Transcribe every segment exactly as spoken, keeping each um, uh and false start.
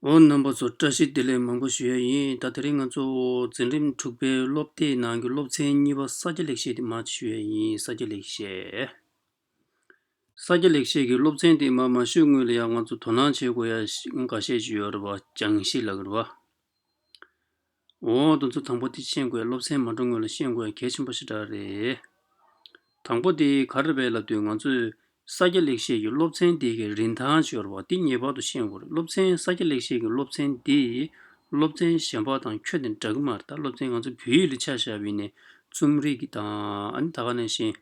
འོ། རྣམ་པ་ཚོ་བཀྲ་ཤིས་བདེ་ལེགས་མང་པོ་ཞུ་ཡ་ཡིན། ད་དེ་རིང་ང་ཚོ་འཛིན་རིམ་དྲུག་པའི་སློབ་དེབ་ནང་གི་སློབ་ཚན་གཉིས་པ་ས་སྐྱ་ལེགས་བཤད་དེ་མར་ཞུ་ཡ་ཡིན། ས་སྐྱ་ལེགས་བཤད། ས་སྐྱ་ལེགས་བཤད་ཀྱི་སློབ་ཚན་དེ་མར་མ་ཞུས་སྔོན་ལ་ཡང་ང་ཚོ་དོ་སྣང་བྱེད་དགོས་ཡ་ཤི་འགའ་ཤས་ཅིག་ཡོད་རེད་བ། སྦྱང་གཞི་ལབ་ཀྱི་རེད་བ། འོ། དེ་ཚོ་དང་པོ་དེ་ཤེས་དགོས། སློབ་ཚན་མ་འགྲོ་སྔོན་ལ་ཤེས་དགོས་ཡ་གལ་ཆེན་པོ་ཞེ་དྲག་རེད། དང་པོ་དེ་ག་རེ་རེད་ལབ་དུས་ང་ཚོས་ས་སྐྱ་ལེགས་བཤད་ཀྱི་སློབ་ཚན་དེ་གའི་རིན་ཐང་ཅིག་ཡོད་རེད་བ། དེ་ངེས་པར་དུ་ཤེས་དགོས་རེད། སློབ་ཚན་ས་སྐྱ་ལེགས་བཤད་ཀྱི་སློབ་ཚན་དེ་སློབ་ཚན་གཞན་པ་དང་ཁྱོན་ནས་འདྲ་གི་མ་རེད། ད་སློབ་ཚན་ང་ཚོ་བོད་ཡིག་ལ་ཆ་བཞག་པ་ཡིན་ནའི་རྩོམ་རིག་གི་དང་། ཨ་ནི་ད་ག་ནང་བཞིན་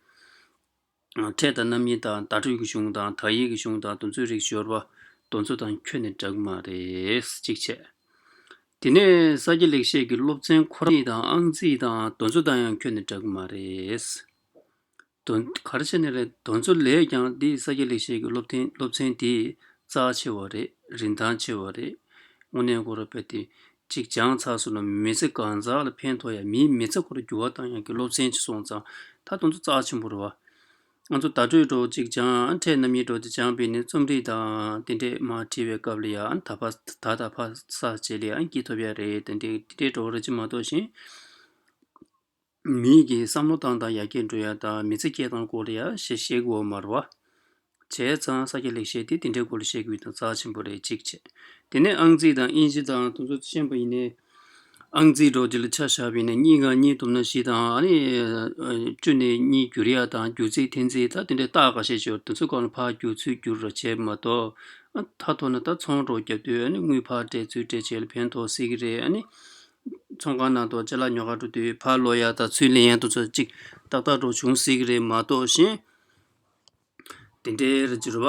ཕྲད་དང་རྣམ་དབྱེ་དང་བརྡ་སྤྲོད་ཀྱི་གཞུང་དང་དག་ཡིག་གི་གཞུང་དང་དེ་ཚོའི་རིགས་ཡོད་རེད་བ། དེ་ཚོ་དང་ཁྱོན་ནས་འདྲ་གི་མ་རེད། གཅིག་བྱས། དེ་ནས་ས་སྐྱ་ལེགས་བཤད་ཀྱི་སློབ་ཚན་ཁོ་རང་དང་ཨང་རྩིས་དང་དེ་ཚོ་དང་ཡང་ཁྱོན་ནས་འདྲ་གི་མ་རེད། དོན་ག་རེ་བྱས་ནས་རེད། དེ་ཚོ་ལས་ཀྱང་འདི་ས་སྐྱ་ལེགས་བཤད་ཀྱི་སློབ་ཚན་སློབ་ཚན་དེ་རྩ་ཆེ་བ་རེད། རིན་ཐང་ཆེ་བ་རེད། དངོས་གནས་ཁོ་ར་དཔེ་དེ་གཅིག་སྦྱངས་ཚར་སོང་ན་མི་ཚེ་གང་ཟག་ལ་ཕན་ཐོགས་ཡ། མིའི་མི་ཚེ་ཁོ་ར་འགྱུར་བ་བཏང་ཡག་གི་སློབ་ཚན་ཅིག་སོང་ཙང་ད་དེ་ཚོ་རྩ་ཆེན་པོ་རེད་བ། ང་ཚོ་བརྡ་སྤྲོད་འདྲ་བོ་གཅིག་སྦྱངས། ཕྲད་རྣམ་དབྱེ་འདྲ་བོ་གཅིག་སྦྱངས་པས་ནི་རྩོམ་རིག་དང་དེ་འདྲས་མར་བྲིས་པའི་སྐབས་ལ་ཡང་ད་ཕ་ད་ད་ཕ་ས་བྱེད་ལ་ཡང་སྐྱིད་ཐོབ་ཡ་རེད། དེ་འདྲས་དེ་འདྲས་འདྲ་བོ་རེད་ཅེས་མ་གཏོགས་གཞན། མིའི་གི་བསམ་བློ་བཏང་སྟངས་ཡར་རྒྱས་འགྲོ་ཡ་དང་མི་ཚེ་སྐྱེལ་སྟངས་སྐོར་ལ་ཡ་བཤད་བཤད་དགོས་པ་མ་རེད་བ། བྱས་ཙང་ས་སྐྱ་ལེགས་བཤད་དེ་དེ་འདྲའི་སྐོར་ལ་བཤད་དགོས་དང་རྩ་ཆེན་པོ་རེད། གཅིག་བྱས། དེ་ནས་ཨང་རྩིས་དང་དབྱིན་ཇི་དང་དེ་ཚོ་ཤེས་པ་ཡིན་ནའི། ཨང་རྩིས་འདྲ་བོ་དེ་ལ་ཆ་བཞག་པ་ཡིན་ན་གཉིས་སྒང་གཉིས་བསྡོམས་ན་བཞི་དང་། ཨ་ནི་བཅུ་ནས་གཉིས་བསྒྱུར་ཡ་དང་སྒྱུར་རྩིས་འཐེན་རྩིས་ད་དེ་འདྲའི་རྟགས་འགའ་ཤས་ཅིག་ཡོད། དེ་ཚོ་སྒང་ལ་ཕར་བསྒྱུར་ཚུར་བསྒྱུར་རོགས་བྱས་མ་གཏོགས། ཨ་མཐའ་ཐོག་ན་ད་ཚོང་འདྲ་བོ་རྒྱབ་དུས་ཨ་ནི་དངུལ་ཕར་སྤྲད་ཚུར་སྤྲད་བྱས་ལ་ཕན་ཐོགས་སྲིད་ཀྱི་རེད། ཨ་ནི། ཚོང་ཁང་ནང་དུ་ཅ་ལག་ཉོ་གར་འགྲོ་དུས་ཕར་ལོག་ཡ་དང་ཚུར་ལེན་ཡ་དེ་ཚོ་གཅིག་ཏག་ཏག་འདྲ་བྱུང་སྲིད་ཀྱི་རེད་མ་གཏོགས་གཞན། དེ་འདྲའི་རེད་ཅེས་རེད་བ།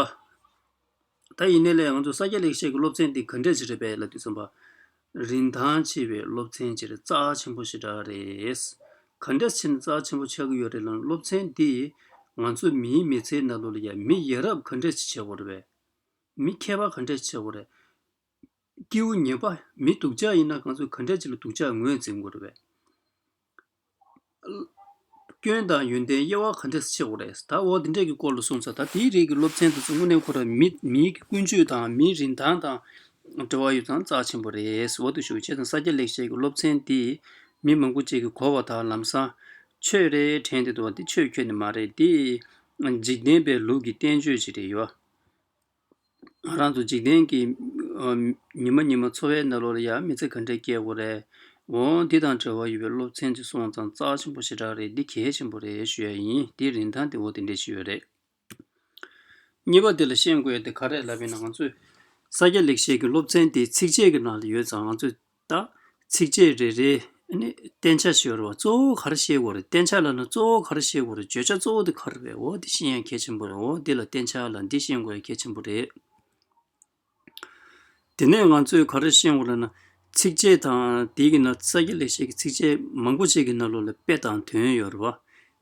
ད་ཡིན་ནའི་ལས་ང་ཚོ་ས་སྐྱ་ལེགས་བཤད་ཀྱི་སློབ་ཚན་འདི་ག་འདྲས་ཅིག་རེད་པས་ལབ་དུས་ཙམ་པ། རིན་ཐང་ཆེ་བའི་སློབ་ཚན་ཅིག་རེད། རྩ་ཆེན་པོ་ཞེ་དྲག་རེད། ག་འདྲས་ཕྱིན་ན་རྩ་ཆེན་པོ་ཆགས་ཀྱི་ཡོད་རེད་ལབ་ན། སློབ་ཚན་འདིས་ང་ཚོ་མིའི་མི་ཚེའི་ནང་ལོགས་ལ་ཡ་མི་ཡ་རབས་ག་འདྲས་ཅིག་བྱེད་དགོས་རེད་པས། མི་མཁས་པ་ག་འདྲས་ཅིག་བྱེད་དགོས་རེད། སྐྱེ་བོ་ཉན་པ། མི་སྡུག་ཅག་ཡིན་ན་ང་ཚོས་ག་འདྲས་ཅིག་ལ་སྡུག་ཅག་ངོས་འཛིན་དགོས་རེད་པས། སྐྱོན་དང་ཡོན་ཏན་དབྱེ་བ་ག་འདྲས་ཕྱེ་དགོས་རེད། ད་འོ་དེ་འདྲས་ཀྱི་སྐོར་ལ་གསུངས་ཚར། ད་དེའི་རིགས་ཀྱི་སློབ་ཚན་དེ་ཚོ་དངོས་གནས་ཁོ་རང་མི་མིའི་ཀུན་སྤྱོད་དང་མིའི་རིན་ཐང་དང་འབྲེལ་བ་ཡོད་ཙང་རྩ་ཆེན་པོ་རེད། འོ་དེ་ཞུ། བྱས་ཙང་ས་སྐྱ་ལེགས་བཤད་ཀྱི་སློབ་ཚན་འདི་མི་མང་པོ་ཅིག་གིས་གོ་བ་དང་ལམ་སང་ཆོས་རེད་དྲན་བསྡད་འདུག་བ། འདི་ཆོས་ཁྱོན་ནས་མ་རེད། འདི་འཇིག་རྟེན་པའི་ལུགས་ཀྱི་བསྟན་བཅོས་ཅིག་རེད་ཡོད། ང་རང་ཚོ་འཇིག་རྟེན་གྱི་ཨ་ཉི་མ་ཉི་མ་འཚོ་བའི་ནང་ལོགས་ལ་ཡང་མི་ཚེ་ག་འདྲས་སྐྱེལ་དགོས་རེད། འོ་འདི་དང་འབྲེལ་བ་ཡོད་པའི་སློབ་ཚན་ཅིག་སོང་ཙང་རྩ་ཆེན་པོ་ཞེ་དྲག་རེད། འདི་གལ་ཆེན་པོ་རེད་ཞུ་ཡ་ཡིན། འདིའི་རིན་ཐང་དེ་འོ་དེ་འདྲས་ཞིག་ཡོད་རེད། གཉིས་པ་དེ་ལ་ཤེས་དགོས་ཡ་དེ་ག་རེད་ལབ་པ་ཡིན་ན། ང་ཚོས་ས་སྐྱ་ལེགས་བཤད་ཀྱི་སློབ་ཚན་དེ་ཚིགས་བཅད་ཀྱི་ནང་ལ་ཡོད་ཙང་ང་ཚོས། ད་ཚིགས་བཅད་རེ་རེ་ནི་བསྟན་བྱ་ཞིག་ཡོད་རེད་བ། གཙོ་བོ་ག་རེ་བཤད་དགོས་རེད། བསྟན་བྱ་ལབ་ན་གཙོ་བོ་ག་རེ་བཤད་དགོས་རེད། བརྗོད་བྱ་གཙོ་བོ་དེ་ག་རེ་རེད། འོ་དེ་ཤེས་ཡ་གལ་ཆེན་པོ་རེད། འོ་དེ་ལ་བསྟན་བྱ་ལབ། འདི་ཤེས་དགོས་ཡ་གལ་ཆེན་པོ་རེད། དེ་ནས་ང་ཚོས་ག་རེ་ཤེས་དགོས་རེད་ན། ཚིགས་བཅད་དང་དེའི་གི་ནང་ས་སྐྱ་ལེགས་བཤད་ཀྱི་ཚིགས་བཅད་མང་པོ་ཅིག་གི་ནང་ལོགས་ལ་དཔེ་དང་དོན་ཡོད་རེད་བ།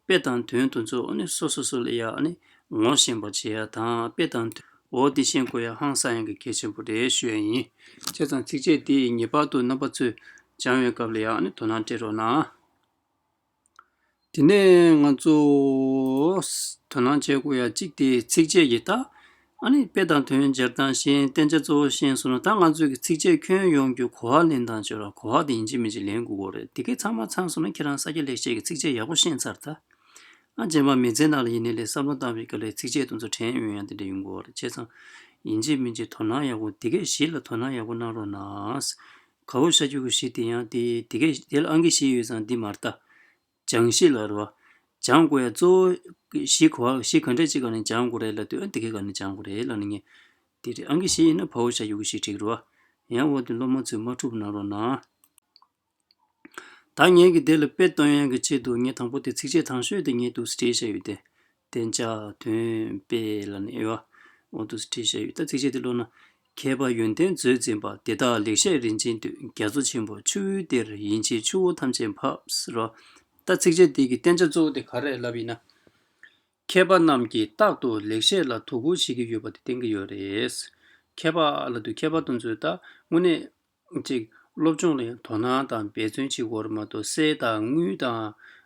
དཔེ་དང་དོན་དེ་ཚོ་ཨ་ནི་སོ་སོ་སོ་ལ་ཡ་ཨ་ནི་ངོ་ཤེས་པ་བྱེད་ཡ་དང་། དཔེ་དང་དོན་འོ་དེ་ཤེས་དགོས་ཡ་ཧང་སང་ཡ་གི་གལ་ཆེན་པོ་རེད་ཞུ་ཡ་ཡིན། བྱས་ཙང་ཚིགས་བཅད་དེ་ངེས་པར་དུ་རྣམ་པ་ཚོས་སྦྱང་བའི་སྐབས་ལ་ཡ་ཨ་ནི་དོ་སྣང་སྤྲད་རོགས་གནང་། དེ་ནས་ང་ཚོ་དོ་སྣང་བྱེད་དགོས་ཡ་གཅིག་དེ་ཚིགས་བཅད་ཀྱི་ད། ཨ་ནི་དཔེ་དང་དོན་སྦྱར་སྟངས་ཤེས། བསྟན་བྱ་གཙོ་བོ་ཤེས་སོང་ན། ད་ང་ཚོས་ཀྱི་ཚིགས་བཅད་ཁྱོན་ཡོངས་ཀྱི་གོ་བ་ལེན་སྟངས་བྱོས་ར། གོ་བ་དེ་ཡིན་གཅིག་མིན་གཅིག་ལེན་དགོས་ཀྱི་རེད། དེ་གས་ཚང་མ་ཚང་སོང་ན་ཁྱེད་རང་ས་སྐྱ་ལེགས་བཤད་ཀྱི་ཚིགས་བཅད་ཡག་པོ་ཤེས་ཚར་ད། ཨ་རྗེས་མ་མི་ཚེའི་ནང་ལ་ཡིན་ནའི་ལས་བསམ་བློ་བཏང་བའི་སྐབས་ལ་ཚིགས་བཅད་དེ་ཚོ་དྲན་ཡོང་ཡ་དེ་འདྲ་ཡོང་གི་རེད། བྱས་ཙང་ཡིན་གཅིག་མིན་གཅིག་དོ་སྣང་ཡག་པོ་དེ་གས་གཞི་ལ་དོ་སྣང་ཡག་པོ་གནང་རོགས་གནང་། ག་བོ་ཤ་རྒྱུ་གི་གཞི་དེ་ཡང་དེ་དེ་གས་དེ་ལ་ཨང་ཀི་བཞི་ཡོད་ཙང་འདི་མ་རེད་ད། སྦྱང་གཞི་ལ་རེད་བ། སྦྱང་དགོས་ཡ་གཙོ་བོ་གཞི་ག་བ་གཞི་ག་འདྲས་ཅིག་ག་ནས་སྦྱང་དགོས་རེད་ལབ་དུས། ཨ་དེ་གས་ག་ནས་སྦྱང་དགོས་རེད་ལབ་ན། ངས་དེ་རེད། ཨང་ཀི་བཞི་ཡིན་ན་བ་བོ་ཤ་རྒྱུ་གི་གཞི་འགྲིག་རེད་བ། ཡང་འོ་དེ་སློབ་མ་ཚོས་མ་འཁྲུག་པ་གནང་རོགས་གནང་། ད་ངས་ཀྱི་དེ་ལ་དཔེ་སྟོན་ཡག་གི་ཆེད་དུ་ངས་དང་པོ་དེ་ཚིགས་བཅད་དང་ཤོས་དེ་ངས་འདུག་སེ་བྲིས་བཞག་ཡོད་དེ། བསྟན་བྱ་དོན་དཔེ་ལབ་ནས་ཨེ་བ། འོ་འདུག་སེ་བྲིས་བཞག་ཡོད། ད་ཚིགས་བཅད་དེ་ཀློག་ན། མཁས་པ་ཡོན་ཏན་མཛོད་འཛིན་པ། དེ་དག་ལེགས་བཤད་རིན་ཆེན་འདུས། རྒྱ་མཚོ་ཆེན་པོ་ཆུ་བོའི་གཏེར། ཡིན་ཕྱིར་ཆུ་བོ་ཐམས་ཅད་འབབ་ཟེར་བ། ད་ཚིགས་བཅད་དེ་གི་བསྟན་བྱ་གཙོ་བོ་དེ་ག་རེ་ལབ་ཡིན་ན། མཁས་པ་རྣམས་ཀྱིས་རྟག་ཏུ་ལེགས་བཤད་ལ་དོ་ཁུར་བྱེད་ཀྱི་ཡོད་པ་དེ་བསྟན་གྱི་ཡོད་རེད། མཁས་པ་ལབ་དུས་མཁས་པ་དེ་ཚོས་ད་དངོས་གནས་ཅིག་སློབ་སྦྱོང་ལ་ཡང་དོ་སྣང་དང་འབད་བརྩོན་བྱེད་དགོས་རེད་མ་གཏོགས། གསེར་དང་དངུལ་དང་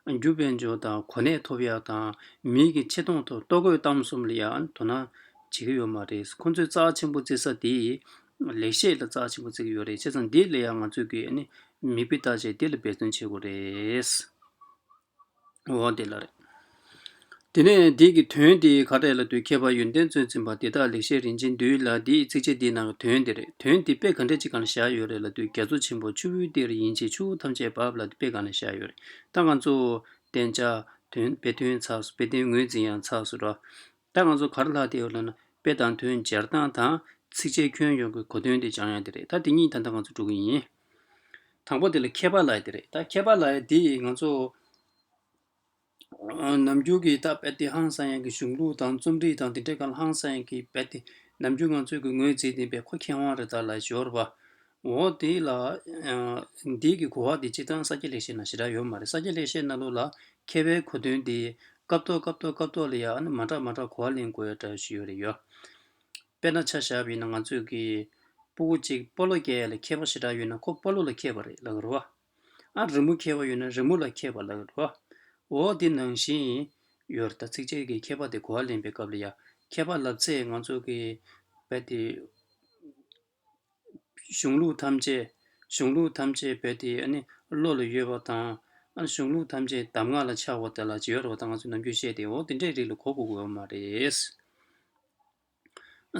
རྒྱུ་དཔལ་འབྱོར་དང་གོ་གནས་ཐོབ་ཡག་དང་མིའི་གི་ཆེ་མཐོང་ཐོག་ལྟོ་གོས་གཏམ་གསུམ་ལ་ཡང་དོ་སྣང་བྱེད་ཀྱི་ཡོད་མ་རེད། ཁོང་ཚོས་རྩ་ཆེན་པོ་བརྩི་ས་དེ་ ལེགས་བཤད་ལ་རྩ་ཆེན་པོ་བརྩི་གི་ཡོད་རེད། བྱས་ཙང་འདི་ལ་ཡང་ང་ཚོས་ཀྱི་ཨ་ནི་མིག་དཔེ་ལྟ་བྱས་འདི་ལ་འབད་བརྩོན་བྱེད་དགོས་རེད། འོ་དེ་ལ་རེད། དེ་ནས་འདི་གི་དོན་དེ་ག་རེ་ལབ་དུས། མཁས་པ་ཡོན་ཏན་མཚོན་འཛིན་པ། དེ་དག་ལེགས་བཤད་རིན་ཆེན་འདུས་ལ། འདིའི་ཚིགས་བཅད་འདིའི་ནང་གི་དོན་དེ་རེད། དོན་དེ་དཔེ་ག་འདྲ་ཅིག་སྒང་ལ་བཞག་ཡོད་རེད་ལབ་དུས། རྒྱ་མཚོ་ཆེན་པོ་ཆུ་བོའི་གཏེར་ཡིན་ཕྱིར། ཆུ་བོ་ཐམས་ཅད་འབབ་ལབ་དེ་དཔེ་སྒང་ལ་བཞག་ཡོད་རེད། ད་ང་ཚོ་བསྟན་བྱ་དོན་དཔེ་དོན་ཚར་སོང་། དཔེ་དོན་ངོས་འཛིན་ཡང་ཚར་སོང་ར། ད་ང་ཚོ་ག་རེ་ལྷག་བསྡད་ཡོད་ལབ་ན། དཔེ་དང་དོན་སྦྱར་སྟངས་དང་ཚིགས་བཅད་ཁྱོན་ཡོངས་ཀྱི་གོ་དོན་དེ་སྦྱང་ཡ་དེ་རེད། ད་དེ་གཉིས་ད་ལྟ་ང་ཚོ་འགྲོ་གི་ཡིན། དང་པོ་དེ་ལ་མཁས་པ་ལབ་ཡ་དེ་རེད། ད་མཁས་པ་ལབ་ཡ་དེ་ང་ཚོ་ནམ་རྒྱུན་གྱི་ད་དཔེ་དེ་ཧང་སང་ཡ་གི་གཞུང་ལུགས་དང་རྩོམ་རིག་དང་དེ་འདྲའི་སྒང་ལ་ཧང་སང་ཡ་གི་དཔེ་དེ་ནམ་རྒྱུན་ང་ཚོས་གི་ངོས་འཛིན་དེ་དཔེ་ཁོ་མཁས་དབང་རེད་ད་ལབ་ཡ་ཡོད་རེད་པ། འོ་དེ་ལ་འདི་གི་གོ་བ་དེ་སྤྱིར་བཏང་ས་སྐྱ་ལེགས་བཤད་ནང་ཞེ་དྲག་ཡོད་མ་རེད། ས་སྐྱ་ལེགས་བཤད་ནང་ལོགས་ལ་མཁས་པའི་གོ་དོན་དེ་སྐབས་ཐོག་སྐབས་ཐོག་སྐབས་ཐོག་ལ་ཡ་ཨ་ནི་མ་འདྲ་མ་འདྲ་གོ་བ་ལེན་དགོས་ཡ་འདྲ་ཞིག་ཡོད་རེད་ཡ། དཔེར་ན་ཆ་བཞག་པ་ཡིན་ན་ང་ཚོས་ཀྱི་སྤུ་གུ་གཅིག་སྤོ་ལོ་རྒྱག་ཡ་ལ་མཁས་པ་ཞེ་དྲག་ཡོད་ན་ཁོ་སྤོ་ལོ་ལ་མཁས་པ་རེད་ལབ་ཀྱི་རེད་བ། ཨ་རི་མོ་མཁས་པ་ཡོད་ན་རི་མོ་ལ་མཁས་པ་ལབ་ཀྱི་རེད་བ། འོ་དེ་ནང་བཞིན་ཡོད་རེད། ད་ཚིགས་བཅད་ཀྱི་མཁས་པ་དེ་གོ་བ་ལེན་པའི་སྐབས་ལ་ཡ་མཁས་པ་ལབ་ཚེ་ང་ཚོ་གི་རྦད་དེ་གཞུང་ལུགས་ཐམས་ཅད་གཞུང་ལུགས་ཐམས་ཅད་རྦད་དེ་ཨ་ནི་བློ་ལ་ཡོད་པ་དང་ཨ་ནི་གཞུང་ལུགས་ཐམས་ཅད་གདམས་ངག་ལ་ཆགས་པ་དེ་ལ་ཅི་ཡོད་རེད་བ། ད་ང་ཚོས་ནམ་རྒྱུན་བཤད་དེ་འོ་དེ་འདྲའི་རིགས་ལ་གོ་དགོས་ཀྱི་ཡོད་མ་རེད། ས་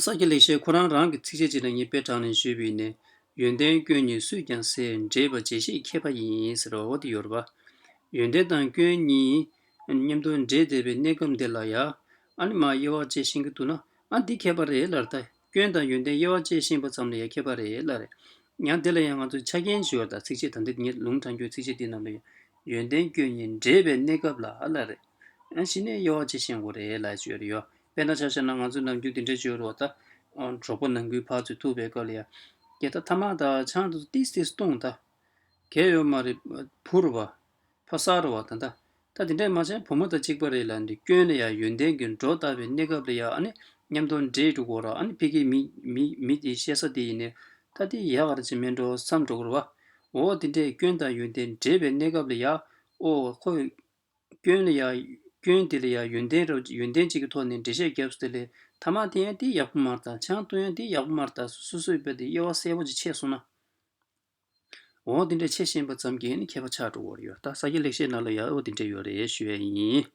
སྐྱ་ལེགས་བཤད་ཁོ་རང་རང་གི་ཚིགས་བཅད་ཅིག་ལ་ངས་དཔེ་དྲངས་ནས་ཞུས་པ་ཡིན་ན། ཡོན་ཏན་སྐྱོན་གཉིས་སུས་ཀྱང་སེལ། འདྲེས་པ་བརྗེད་ཤེས་མཁས་པ་ཡིན་ཟེར་བ་འོ་དེ་ཡོད་རེད་པ། ཡོན་ཏན་དང་སྐྱོན་གཉིས་མཉམ་དུ་འདྲེས་བསྡད་པའི་གནས་སྐབས་འདི་ལ་ཡ། ཨ་ནི་མར་དབྱེ་བ་དཔྱད་ཤེས་ཀྱི་འདུག་ན་ཨ་འདི་མཁས་པ་རེད་ལབ་རེད། ད་སྐྱོན་དང་ཡོན་ཏན་དབྱེ་བ་དཔྱད་ཤེས་པ་ཙམ་ལ་ཡ་མཁས་པ་རེད་ལབ་རེད། ཡང་དེ་ལ་ཡང་ང་ཚོས་ཆ་རྐྱེན་ཞུ་བ་དང་ཚིགས་བཅད་ད་འདི་ངས་ལུང་དྲངས་རྒྱུའི་ཚིགས་བཅད་འདི་རྣམས་ལ་ཡ། ཡོན་ཏན་སྐྱོན་གཉིས་འདྲེས་པའི་གནས་སྐབས་ལ་ལབ་རེད། ཨ་གཞི་ནས་དབྱེ་བ་དཔྱད་ཤེས་དགོས་རེད་ལབ་ཞུ་ཡ་རེད་ཡོ། དཔེར་ན་ཆ་བཞག་ན་ང་ཚོ་ནམ་རྒྱུན་དེ་འདྲ་བརྗོད་རོགས་ད། གྲོགས་པོ་ནང་ཁུལ་ཕར་ཚུར་ཐུག་པའི་སྐབས་ལ་ཡ། ཀྱེ་ད་ཐ་མག་ད་ཆང་དུ་ཏིས་ཏིས་བཏུང་ད། གལ་ཡོད་མ་རེད། བུ་རུ་བ། ཕ་ས་རུ་བ་ད་ད། ད་དེ་འདྲས་མ་བྱས་བུ་མོ་དང་གཅིག་པ་རེད་ལབ་འདི་སྐྱོན་ལ་ཡ་ཡོན་ཏན་གྱི་སྒྲོ་བཏགས་པའི་གནས་སྐབས་ལ་ཡ་ཨ་ནི་མཉམ་དུ་འདྲེས་འགྲོ་དགོས་ར། ཨ་ནི་ཕ་གི་མི་མི་མི་དེ་བཤད་ས་དེ་ཡིན་ནས་ད་དེ་ཡག་ག་རེ་ཅིག་མེད་འགྲོ་བསམ་འགྲོ་དགོས་ར་བ། འོ་དེ་འདྲས་སྐྱོན་དང་ཡོན་ཏན་འདྲེས་པའི་གནས་སྐབས་ལ་ཡ། ཨོ་ཁོ། སྐྱོན་ལ་ཡ། སྐྱོན་དེ་ལ་ཡ་ཡོན་ཏན་ར་ཡོན་ཏན་གཅིག་གི་ཐོག་ནས་འགྲེལ་བཤད་བརྒྱབ་སོང་དེ་ལས་ཐ་མག་དེ་ཡང་དེ་ཡག་པོ་མ་རེད་ད། ཆང་བཏུང་ཡང་དེ་ཡག་པོ་མ་རེད་ད། སོ་སོས་དཔེ་དེ་དབྱེ་བ་གསལ་པོ་ཅིག་ཕྱེ་སོང་ན། འོ་དེ་འདྲས་ཕྱེ་ཤེས་པ་ཙམ་གྱིས་ནི་མཁས་པ་ཆགས་འགྲོ་གི་ཡོད་རེད། ད་ས་སྐྱ་ལེགས་བཤད་ནང་ལ་ཡ་འོ་དེ་འདྲས་ཡོད་རེད་ཞུ་ཡ་ཡིན།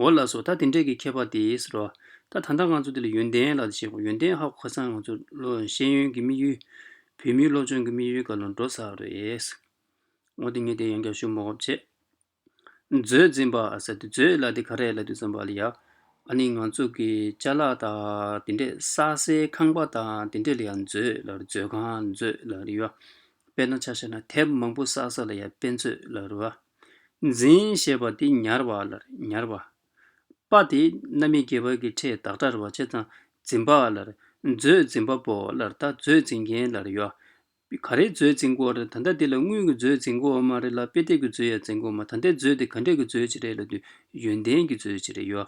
འོ་ལགས་སོ། ད་དེ་འདྲས་ཀྱི་མཁས་པ་དེ་ཟེར་བ། ད་ད་ལྟ་ང་ཚོ་དེ་ལ་ཡོན་ཏན་ལ་བཤད་དགོས། ཡོན་ཏན་ཧ་གོ་ཁ་སང་ང་ཚོ་བློ་ཤེས་ཡོན་གྱི་དམིགས་ཡུལ། བོད་མིའི་སློབ་སྦྱོང་གི་དམིགས་ཡུལ་སྒང་ལ་འགྲོ་ཚར་རེད། འོ་དེ་ངས་དེ་ཡང་བསྐྱར་ཞུ་མ་དགོས་བྱས། མཛོད་འཛིན་པ་ཟེར་དུས་མཛོད་ལབ་དེ་ག་རེ་ལབ་དུས་ཙམ་པ་ལ་ཡ། ཨ་ནི་ང་ཚོ་གི་ཅ་ལག་དང་དེ་འདྲས་བསགས་སའི་ཁང་པ་དང་དེ་འདྲས་ལ་ཡ་མཛོད་ལབ་རེད། མཛོད་ཁང་མཛོད་ལབ་རེད་ཡ། དཔེར་ན་ཆ་བཞག་ན་དེབ་མང་པོ་བསགས་ས་ལ་ཡ་དཔེ་མཛོད་ལབ་རེད་བ། འཛིན་ཞེས་པ་དེ་ཉར་བ་ལབ་རེད། ཉར་བ། པ་དེ་རྣམ་དབྱེ་བརྒྱད་པ་གི་ཕྲད་བདག་སྒྲ་རེད་བ། བྱས་ཙང་འཛིན་པ་ལབ་རེད། མཛོད་འཛིན་པ་པོ་ལབ་རེད། ད་མཛོད་འཛིན་མཁན་ལབ་རེད་ཡ། ག་རེ་མཛོད་འཛིན་དགོས་རེད། ད་ལྟ་འདི་ལ་དངུལ་གྱི་མཛོད་འཛིན་དགོས་མ་རེད་ལ། དཔེ་དེབ་ཀྱི་མཛོད་ཡང་འཛིན་དགོས་མ། ད་ལྟའི་མཛོད་དེ་ག་འདྲས་ཀྱི་མཛོད་ཅིག་རེད་ལབ་དུས་ཡོན་ཏན་གྱི་མཛོད་ཅིག་རེད་ཡོ།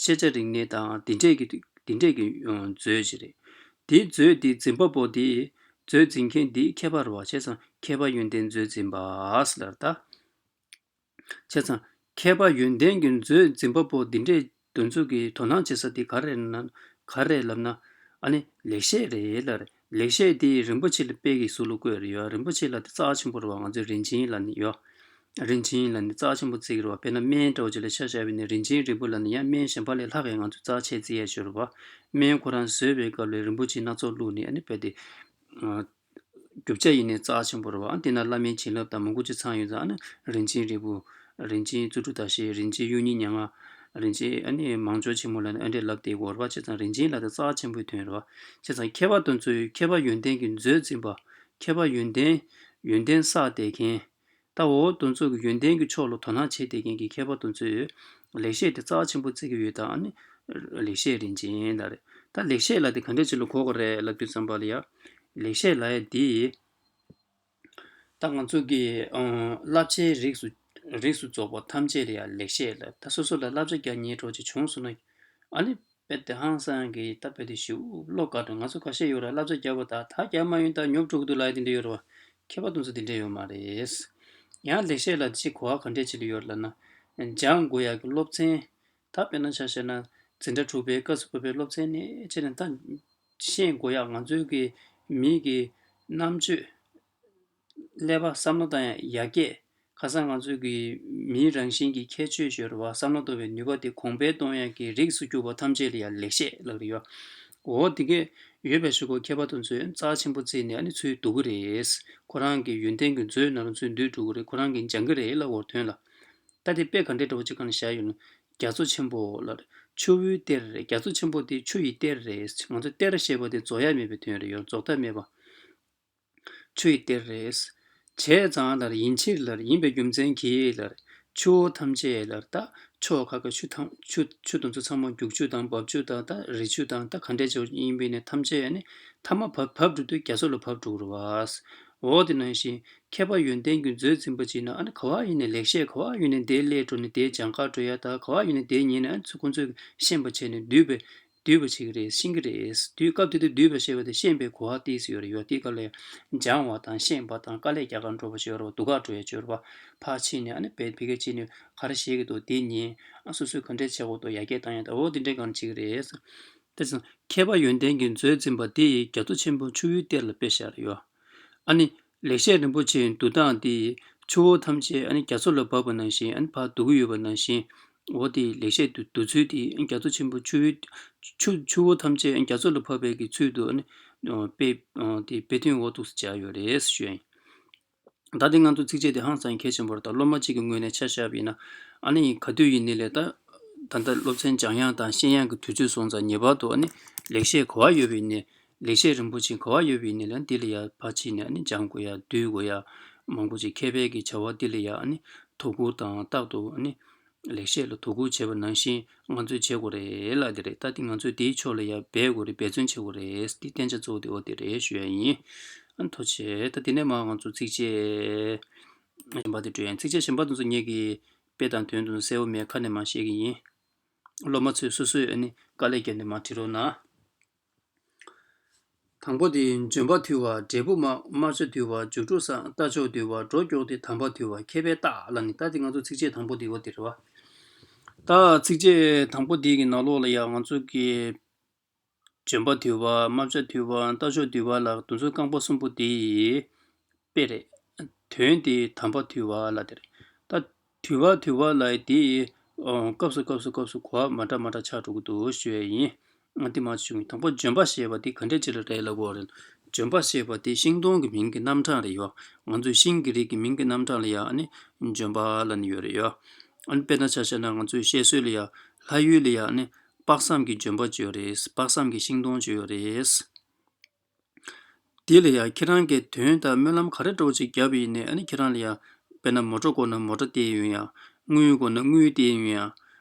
ཤེས་བྱ་རིག་གནས་དང་དེ་འདྲས་ཀྱི་དེ་འདྲས་ཀྱི་མཛོད་ཅིག་རེད། དེའི་མཛོད་དེའི་འཛིན་པ་པོ་དེ། མཛོད་འཛིན་མཁན་དེ་མཁས་པ་རེད་བ། བྱས་ཙང་མཁས་པ་ཡོན་ཏན་མཛོད་འཛིན་པ་ཟེར་ལབ་རེད་ད། བྱས་ཙང་མཁས་པ་ཡོན་ཏན་གྱི་མཛོད་འཛིན་པ་པོ་འདི་འདྲས་དེ་ཚོ་གིས་དོ་སྣང་བྱེད་ས་དེ་ག་རེ་ན་ག་རེ་ལབ་ན། ཨ་ནི་ལེགས་བཤད་རེད་ལབ་རེད། ལེགས་བཤད་དེ་རིན་པོ་ཆེ་ལ་དཔེ་གི་གཟུགས་ལ་བཀོད་རེད་ཡོ། རིན་པོ་ཆེ་ལ་དེ་རྩ་ཆེན་པོ་རེད་བ། ང་ཚོས་རིན་ཆེན་ལབ་ནི་ཡོ། རིན་ཆེན་ལབ་ནི་རྩ་ཆེན་པོ་བརྩི་གི་རེད་བ། དཔེར་ན་སྨན་འདྲ་བོ་ཅིག་ལ་ཆ་བཞག་པ་ཡིན་ན་རིན་ཆེན་རིལ་བུ་ལབ་ནི་ཡང་སྨན་གཞན་པ་ལས་ལྷག་གི་ང་ཚོས་རྩ་ཆེ་བརྩི་ཡ་ཞིག་རེད་བ། སྨན་ཁོ་རང་བཟོས་པའི་སྐབས་ལ་རིན་པོ་ཆེ་སྣ་ཚོགས་བླུགས་ནས་ཨ་ནི་དཔེ་དེ། རྒྱུ་ཆ་ཡིན་ནའི་རྩ་ཆེན་པོ་རེད་བ། ཨ་དེ་ན་བླ་མའི་བྱིན་རླབས་དང་མང་པོ་ཅིག་ཚང་ཡོད་ཙང་། ཨ་ནི་རིན་ཆེན་རིལ་བུ། རིན་ཆེན་བརྩོན་འགྲུས་དར་ཤིང་། རིན་ཆེན་གཡུ་རྙིང་མྱ་ངམ། རིན་ཆེན་ཨ་ནི་མང་སྦྱོར་ཆེན་མོ་ལབ་ནས་ཨ་འདྲས་ལབ་བསྡད་ཀྱི་ཡོད་རེད་བ། བྱས་ཙང་རིན་ཆེན་ལབ་དེ་རྩ་ཆེན་པོའི་དོན་རེད་བ། བྱས་ཙང་མཁས་པ་དེ་ཚོས་མཁས་པ་ཡོན་ཏན་གྱི་མཛོད་འཛིན་པ། མཁས་པ་ཡོན་ཏན། ཡོན་ཏན་བསགས་བསྡད་མཁན། ད་འོ་དེ་ཚོ་གི་ཡོན་ཏན་གྱི་ཕྱོགས་ལ་དོ་སྣང་བྱེད་བསྡད་མཁན་གྱི་མཁས་པ་དེ་ཚོས་ལེགས་བཤད་དེ་རྩ་ཆེན་པོ་བརྩི་གི་ཡོད་དང་། ཨ་ནི་ལེགས་བཤད་རིན་ཆེན་ལབ་རེད། ད་ལེགས་བཤད་ལབ་དེ་ག་འདྲས་ཅིག་ལ་གོ་དགོས་རེད་ལབ་དུས་ཙམ་པ་ལ་ཡ། ལེགས་བཤད་ལབ་ཡ་འདི། ད་ང་ཚོ་གི་ཨང་བསླབ་བྱའི་རིགས་སུ་རིགས་སུ་རྫོགས་པ་ཐམས་ཅད་ལ་ཡ་ལེགས་བཤད་ལབ། ད་སོ་སོ་ལ་བསླབ་བྱ་རྒྱག་མཁན་འདྲ་བོ་ཅིག་བྱུང་སོང་ན། ཨ་ནི་རྦད་དེ་ཧང་སང་གི་ད་རྦད་དེ་ཞེ་པོ་བློ་དཀར་འགྲོ། ང་ཚོ་ཁ་ཤས་ཡོད་ར། བསླབ་བྱ་རྒྱག་པ་ད་ད་རྒྱག་མ་ཡོང་ད་ཉོབ་འགྲོ་གི་འདུག་ལབ་ཡ་དེ་འདྲ་ཡོད་ར་བ། མཁས་པ་དེ་ཚོ་དེ་འདྲ་ཡོད་མ་རེད། ཡང་ལེགས་བཤད་ལབ་ཅིག་གོ་བ་ག་འདྲས་ཅིག་ལ་ཡོད་ལབ་ན། སྦྱང་དགོས་ཡ་གི་སློབ་ཚན། ད་དཔེར་ན་ཆ་བཞག་ན་འཛིན་གྲྭ་དྲུག་པའི་སྐབས་སུ་བབས་པའི་སློབ་ཚན་ནས་བྱས་ནས་ད་ཤེས་དགོས་ཡ། ང་ཚོའི་གི་ མི་གི་རྣམ་དཔྱོད། ཀླད་པ་བསམ་བློ་བཏང་ཡ་ཡར་རྒྱས། ཁ་སང་ང་ཚོས་ཀྱི་མིའི་རང་བཞིན་གྱི་ཁྱད་ཆོས་ཤོར་བ་བསམ་བློ་གཏོང་བའི་ནུས་པ་དེ་གོང་འཕེལ་གཏོང་ཡ་གི་རིགས་སུ་གྱུར་པ་ཐམས་ཅད་ལ་ཡང་ལེགས་བཤད་ལབ་ཀྱི་ཡོད། འོ་དེ་གས་ཡོད་པའི་ཕྱིར་ཁོ་མཁས་པ་དེ་ཚོས་རྩ་ཆེན་པོ་བརྩིས་ནས་ཨ་ནི་ཚུར་བསྡུ་གི་རེད། ཁོ་རང་གི་ཡོན་ཏན་གྱི་མཛོད་ནང་ལ་ཚུར་བསྡུས་འགྲོ་གི་རེད། ཁོ་རང་གིས་སྦྱང་གི་རེད་ལབ་དགོས་དོན་ལ། ད་དེ་དཔེ་ག་འདྲའི་འདྲ་བོ་ཅིག་གང་ལ་བཞག་ཡོད་ན། རྒྱ་མཚོ་ཆེན་པོ་ལ་ཆུ་བོའི་གཏེར་རེད། རྒྱ་མཚོ་ཆེན་པོ་དེ་ཆུ་ཡི་གཏེར་རེད། ང་ཚོ་གཏེར་ཞེས་པ་དེ་རྫོགས་ཡ་མེད་པའི་དོན་རེད་ཡོད། རྫོགས་མཐའ་མེད་པ། ཆུ་ཡི་གཏེར་རེད། བྱས་ཙང་ལར་ཡིན་ཕྱིར་ལར་ཡིན་པའི་རྒྱུ་མཚན་གྱིས་ལར་ཆུ་བོ་ཐམས་ཅད་ལར་ད་ཕྱོགས་ཁ་ཁ་ཆུ་ཐམས་ཆུ་ཆུ་དེ་ཚོ་ཚང་མ་རྒྱུག་ཆུ་དང་འབབ་ཆུ་དང་ད་རི་ཆུ་དང་ད་ག་འདྲས་ཅིག་ཡིན་པའི་ནས་ཐམས་ཅད་ནི་མཐའ་མ་བབས་བབས་འགྲོ་དུས་རྒྱ་མཚོ་ལ་བབས་འགྲོ་གི་རེད་བ། འོ་དེ་ནང་བཞིན་མཁས་པ་ཡོན་ཏན་གྱི་མཛོད་འཛིན་པ་ཅིག་ན་ཨ་ནི་ག་བ་ཡིན་ནས་ལེགས་བཤད་ག་བ་ཡིན་ནས་དེ་སླེབས་འགྲོ་ནས་དེ་སྦྱང་གར་འགྲོ་ཡ་ད་ག་བ་ཡིན་ནས་དེ་ཉན་ནས་ཨ་ནི་ཚུར་ཁོང་ཚོས་ཤེས་པ་བྱས་ནས་བསྡུས་པའི་བསྡུས་པ་བྱེད་ཀྱི་རེད། ཤེས་ཀྱི་རེད། དུས་སྐབས་དེ་དུས་བསྡུས་པ་ཞེས་པ་དེ་ཤེས་པའི་གོ་བ་ཏོག་ཙམ་ཡོད་རེད་ཡོད། དེའི་སྐབས་ལ་སྦྱང་བ་དང་ཤེས་པ་དང་དཀའ་ལས་རྒྱག་གར་འགྲོ་བ་ཞིག་ཡོད་རེད་བ། སྡུག་ག་འགྲོ་ཡ་ཅིག་ཡོད་རེད་བ། ཕར་ཕྱིན་ནས་ཨ་ནི་བེད་བེད་སྐད་ཅིག་ནས་ག་རེ་བཤད་ཀྱི་འདུག་དེ་ཉན། ཨ་སོ་སོས་ག་འདྲས་བྱེད་དགོས་འདུག་ཡར་རྒྱས་བཏང་ཡ་ད་འོ་དེ་འདྲས་གང་བྱེད་ཀྱི་རེད། དེ་ཙང་མཁས་པ་ཡོན་ཏན་གྱི་མཛོད་འཛིན་པ་དེ་ཡིས་རྒྱ་མཚོ་ཆེན་པོ་ཆུ་བོའི་གཏེར་ལ་དཔེ་བཞག་རེད་ཡོད། ཨ་ནི་ལེགས་བཤད་རིན་པོ་ཆེའི་འདུལ་སྟངས་དེ་ཡིས་ཆུ་བོ་ཐམས་ཅད་ཨ་ནི་རྒྱ་མཚོ་ལ་བབས་པ་ནང་བཞིན་ཨ་ནི་ཕར་བསྡུ་གི་ཡོད་པ་ནང་བཞིན། འོ་དེ་ལེགས་བཤད་འདུལ་འདུལ་ཚུལ་དེ་རྒྱ་མཚོ་ཆེན་པོ་ཆུ་བོའི་ཆུ་ཆུ་བོ་ཐམས་ཅད་རྒྱ་མཚོ་ལ་བབས་པའི་གི་ཚུལ་དུ་ཨ་ནི་དཔེ་དེ་དཔེ་དོན་འོ་ཐུགས་སུ་བྱས་ཡོད་རེད་ཞུ་ཡ་ཡིན། ད་དེ་ང་ཚོ་ཚིགས་བཅད་དེ་ཧང་སང་གལ་ཆེན་པོ་རེད། ད་སློབ་མ་གཅིག་གི་ངོས་ནས་ཆ་བཞག་པ་ཡིན་ན་ཨ་ནི་ག་དུས་ཡིན་ནའི་ལས་ད་ད་ལྟ་སློབ་ཚན་སྦྱང་ཡག་དང་ཤེས་ཡག་གི་དུས་ཚོད་སོང་ཙང་ངེས་པར་དུ་ཨ་ནི་ལེགས་བཤད་ག་བ་ཡོད་པ་ཡིན་ནའི། ལེགས་བཤད་རིན་པོ་ཆེ་ག་བ་ཡོད་པ་ཡིན་ནའི་ལ་འདི་ལ་ཡ་ཕར་ཕྱིན་ནས་ཨ་ནི་སྦྱང་དགོས་ཡ་བསྡུ་དགོས་ཡ་མང་པོ་ཅིག་མཁས་པའི་གི་བྱ་བ་འདི་ལ་ཡ་ཨ་ནི་དོ་ཁུར་དང་རྟག་ཏུ་ཨ་ནི་ལེགས་བཤད་ལ་དོ་ཁུར་བྱེད་པ་ནང་བཞིན་ང་ཚོས་བྱེད་དགོས་རེད་ལབ་དེ་རེད། ད་འདི་ང་ཚོས་འདིའི་ཕྱོགས་ལ་ཡ་འབད་དགོས་རེད། འབད་བརྩོན་བྱེད་དགོས་རེད། འདི་བསྟན་བྱ་གཙོ་བོ་དེ་འོ་དེ་རེད་ཞུ་ཡ་ཡིན། ཨ་ཐུགས་རྗེ་ཆེ། ད་འདི་ནས་མར་ང་ཚོ་ཚིགས་བཅད་གཞན་པ་དེ་འགྲོ་ཡ་ཡིན། ཚིགས་བཅད་གཞན་པ་དེ་ཚོ་ངེད་ཀྱིས་དཔེ་དང་དོན་དེ་ཚོ་གསལ་པོ་མེད་ཁ་ནས་མར་བཤད་ཀྱི་ཡིན། སློབ་མ་ཚོས་སོ་སོས་ཨ་ནི་དཀའ་ལས་བརྒྱབ་ནས་མར་བྲིས་རོགས་གནང་། དང་པོ་དེ་ལྗོན་པ་དུལ་བ། འབྲས་བུ་མང་། རྨ་བྱ་དུལ་བ། རྒྱུག་ཕྲུག་བཟང་། རྟ་མཆོག་དུལ་བ། སྒྲོ་སྐྱོགས་ཏེ་དམ་པ་དུལ་བ། མཁས་པའི་རྟགས་ལ་ནི། ད་དེ་ང་ཚོ་ཚིགས་བཅད་དང་པོ་དེ་བ་དེ་རེད་བ། ད་ཚིགས་བཅད་དང་པོ་དེ་གི་ནང་ལོགས་ལ་ཡང་ང་ཚོ་གི་ལྗོན་པ་དུལ་བ། རྨ་བྱ་དུལ་བ། རྟ་མཆོག་དུལ་བ་ལ་དེ་ཚོ་རྐང་པ་གསུམ་པོ་དེ་ཡི་དཔེ་རེད། དོན་དེ་དམ་པ་དུལ་བ་ལ་དེ་རེད། ད་དུལ་བ་དུལ་བ་ལ་དེ་ཡི་སྐབས་སུ་སྐབས་སུ་སྐབས་སུ་གོ་བ་མ་འདྲ་མ་འདྲ་ཆགས་འགྲོ་གི་འདུག་ཞུ་ཡ་ཡིན། ང་དེ་མ་ཞུ་གི། དང་པོ་ལྗོན་པ་ཞེས་པ་དེ་ག་འདྲས་ཅིག་ལ་རེད་ལབ་དགོས་རེད། ལྗོན་པ་ཞེས་པ་དེ་ཤིང་སྡོང་གི་མིང་གི་རྣམ་གྲངས་རེད་ཡོད། ང་ཚོའི་ཤིང་གི་རིགས་ཀྱི་མིང་གི་རྣམ་གྲངས་ལ་ཡ་ཨ་ནི་ལྗོན་པ་ལབ་ནི་ཡོད་རེད་ཡོད། ཨ་ནི་དཔེར་ན་ཆ་བཞག་ན་ང་ཚོའི་བཤད་སྲོལ་ལ་ཡ་ལྷ་ཡུལ་ལ་ཡ་ཨ་ནི་དཔག་བསམ་གྱི་ལྗོན་པ་ཅིག་ཡོད་རེད། དཔག་བསམ་གྱི་ཤིང་སྡོང་ཅིག་ཡོད་རེད། དེ་ལ་ཡང་ཁྱེད་རང་གིས་དོན་དང་སྨོན་ལམ་ག་རེ་འདྲ་བོ་ཅིག་བརྒྱབ་པ་ཡིན་ནའི་ཨ་ནི་ཁྱེད་རང་ལ་ཡང་དཔེར་ན་མོ་ཊ་དགོས་ན་མོ་ཊ་སྟེར་ཡོང་ཡ། དངུལ་དགོས་ན་དངུལ་སྟེར་ཡོང་ཡ།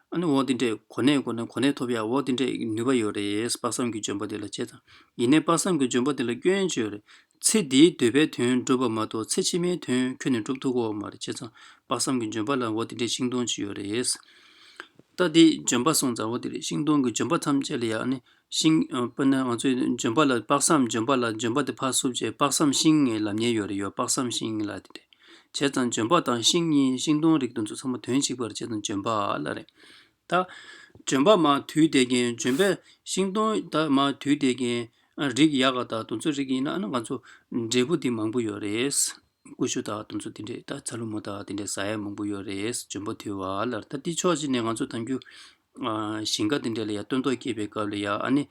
ཨ་ནི་འོ་དེ་འདྲས་གོ་གནས་དགོས་ན་གོ་གནས་ཐོབ་ཡ་འོ་དེ་འདྲས་ནུས་པ་ཡོད་རེད། དཔག་བསམ་གྱི་ལྗོན་པ་དེ་ལ་བྱས་ཙང་། ཡིན་ནའི་དཔག་བསམ་གྱི་ལྗོན་པ་དེ་ལ་སྐྱོན་ཅིག་ཡོད་རེད། ཚེ་འདིའི་འདོད་པའི་དོན་འགྲུབ་པ་མ་གཏོགས་ཚེ་ཕྱི་མའི་དོན་ཁྱོན་ནས་འགྲུབ་ཐུབ་ཀྱི་ཡོད་མ་རེད། བྱས་ཙང་དཔག་བསམ་གྱི་ལྗོན་པ་ལ་འོ་དེ་འདྲས་ཤིང་སྡོང་ཅིག་ཡོད་རེད། ད་དེ་ལྗོན་པ་སོང་ཙང་འོ་དེ་རེད། ཤིང་སྡོང་གི་ལྗོན་པ་ཐམས་ཅད་ལ་ཡ་ཨ་ནི་ཤིང་ཨ་དཔེར་ན་ང་ཚོའི་ལྗོན་པ་ལ་དཔག་བསམ་ལྗོན་པ་ལ་ལྗོན་པ་དེ་ཕར་བསུབ་བྱས་དཔག་བསམ་ཤིང་ངེས་ལབ་མཁན་ཡོད་རེད་ཡོད། དཔག་བསམ་ཤིང་ལ་དེ་རེད། བྱས་ཙང་ལྗོན་པ་དང་ཤིང་གཉིས་ཤིང་སྡོང་རིགས་དེ་ཚོ་ཚང་མ་དོན་གཅིག་པ་རེད། བྱས་ཙང་ལྗོན་པ་ལ་རེད། ད་ལྗོན་པ་མར་དུལ་བསྡད་མཁན་ལྗོན་པའི་ཤིང་སྡོང་ད་མར་དུལ་བསྡད་མཁན་རིགས་ཡག་ག་དང་དེ་ཚོ་རིགས་ཡིན་ན་ཨ་ནི་ང་ཚོ་འབྲས་བུ་དེ་མང་པོ་ཡོད་རེད། ཀུ་ཤུ་དང་དེ་ཚོ་དེ་འདྲས་ད་ཚ་ལུ་མོ་དང་དེ་འདྲས་ཟ་ཡ་མང་པོ་ཡོད་རེད། ལྗོན་པ་དུལ་བ་ལ། ད་དེ་ཕྱོགས་གཅིག་ནས་ང་ཚོ་དང་རྒྱུ་ཨ་ཞིང་ཁ་དེ་འདྲས་ལ་ཡ་སྟོན་ཐོག་སྐྱེས་པའི་སྐབས་ལ་ཡ་ཨ་ནི་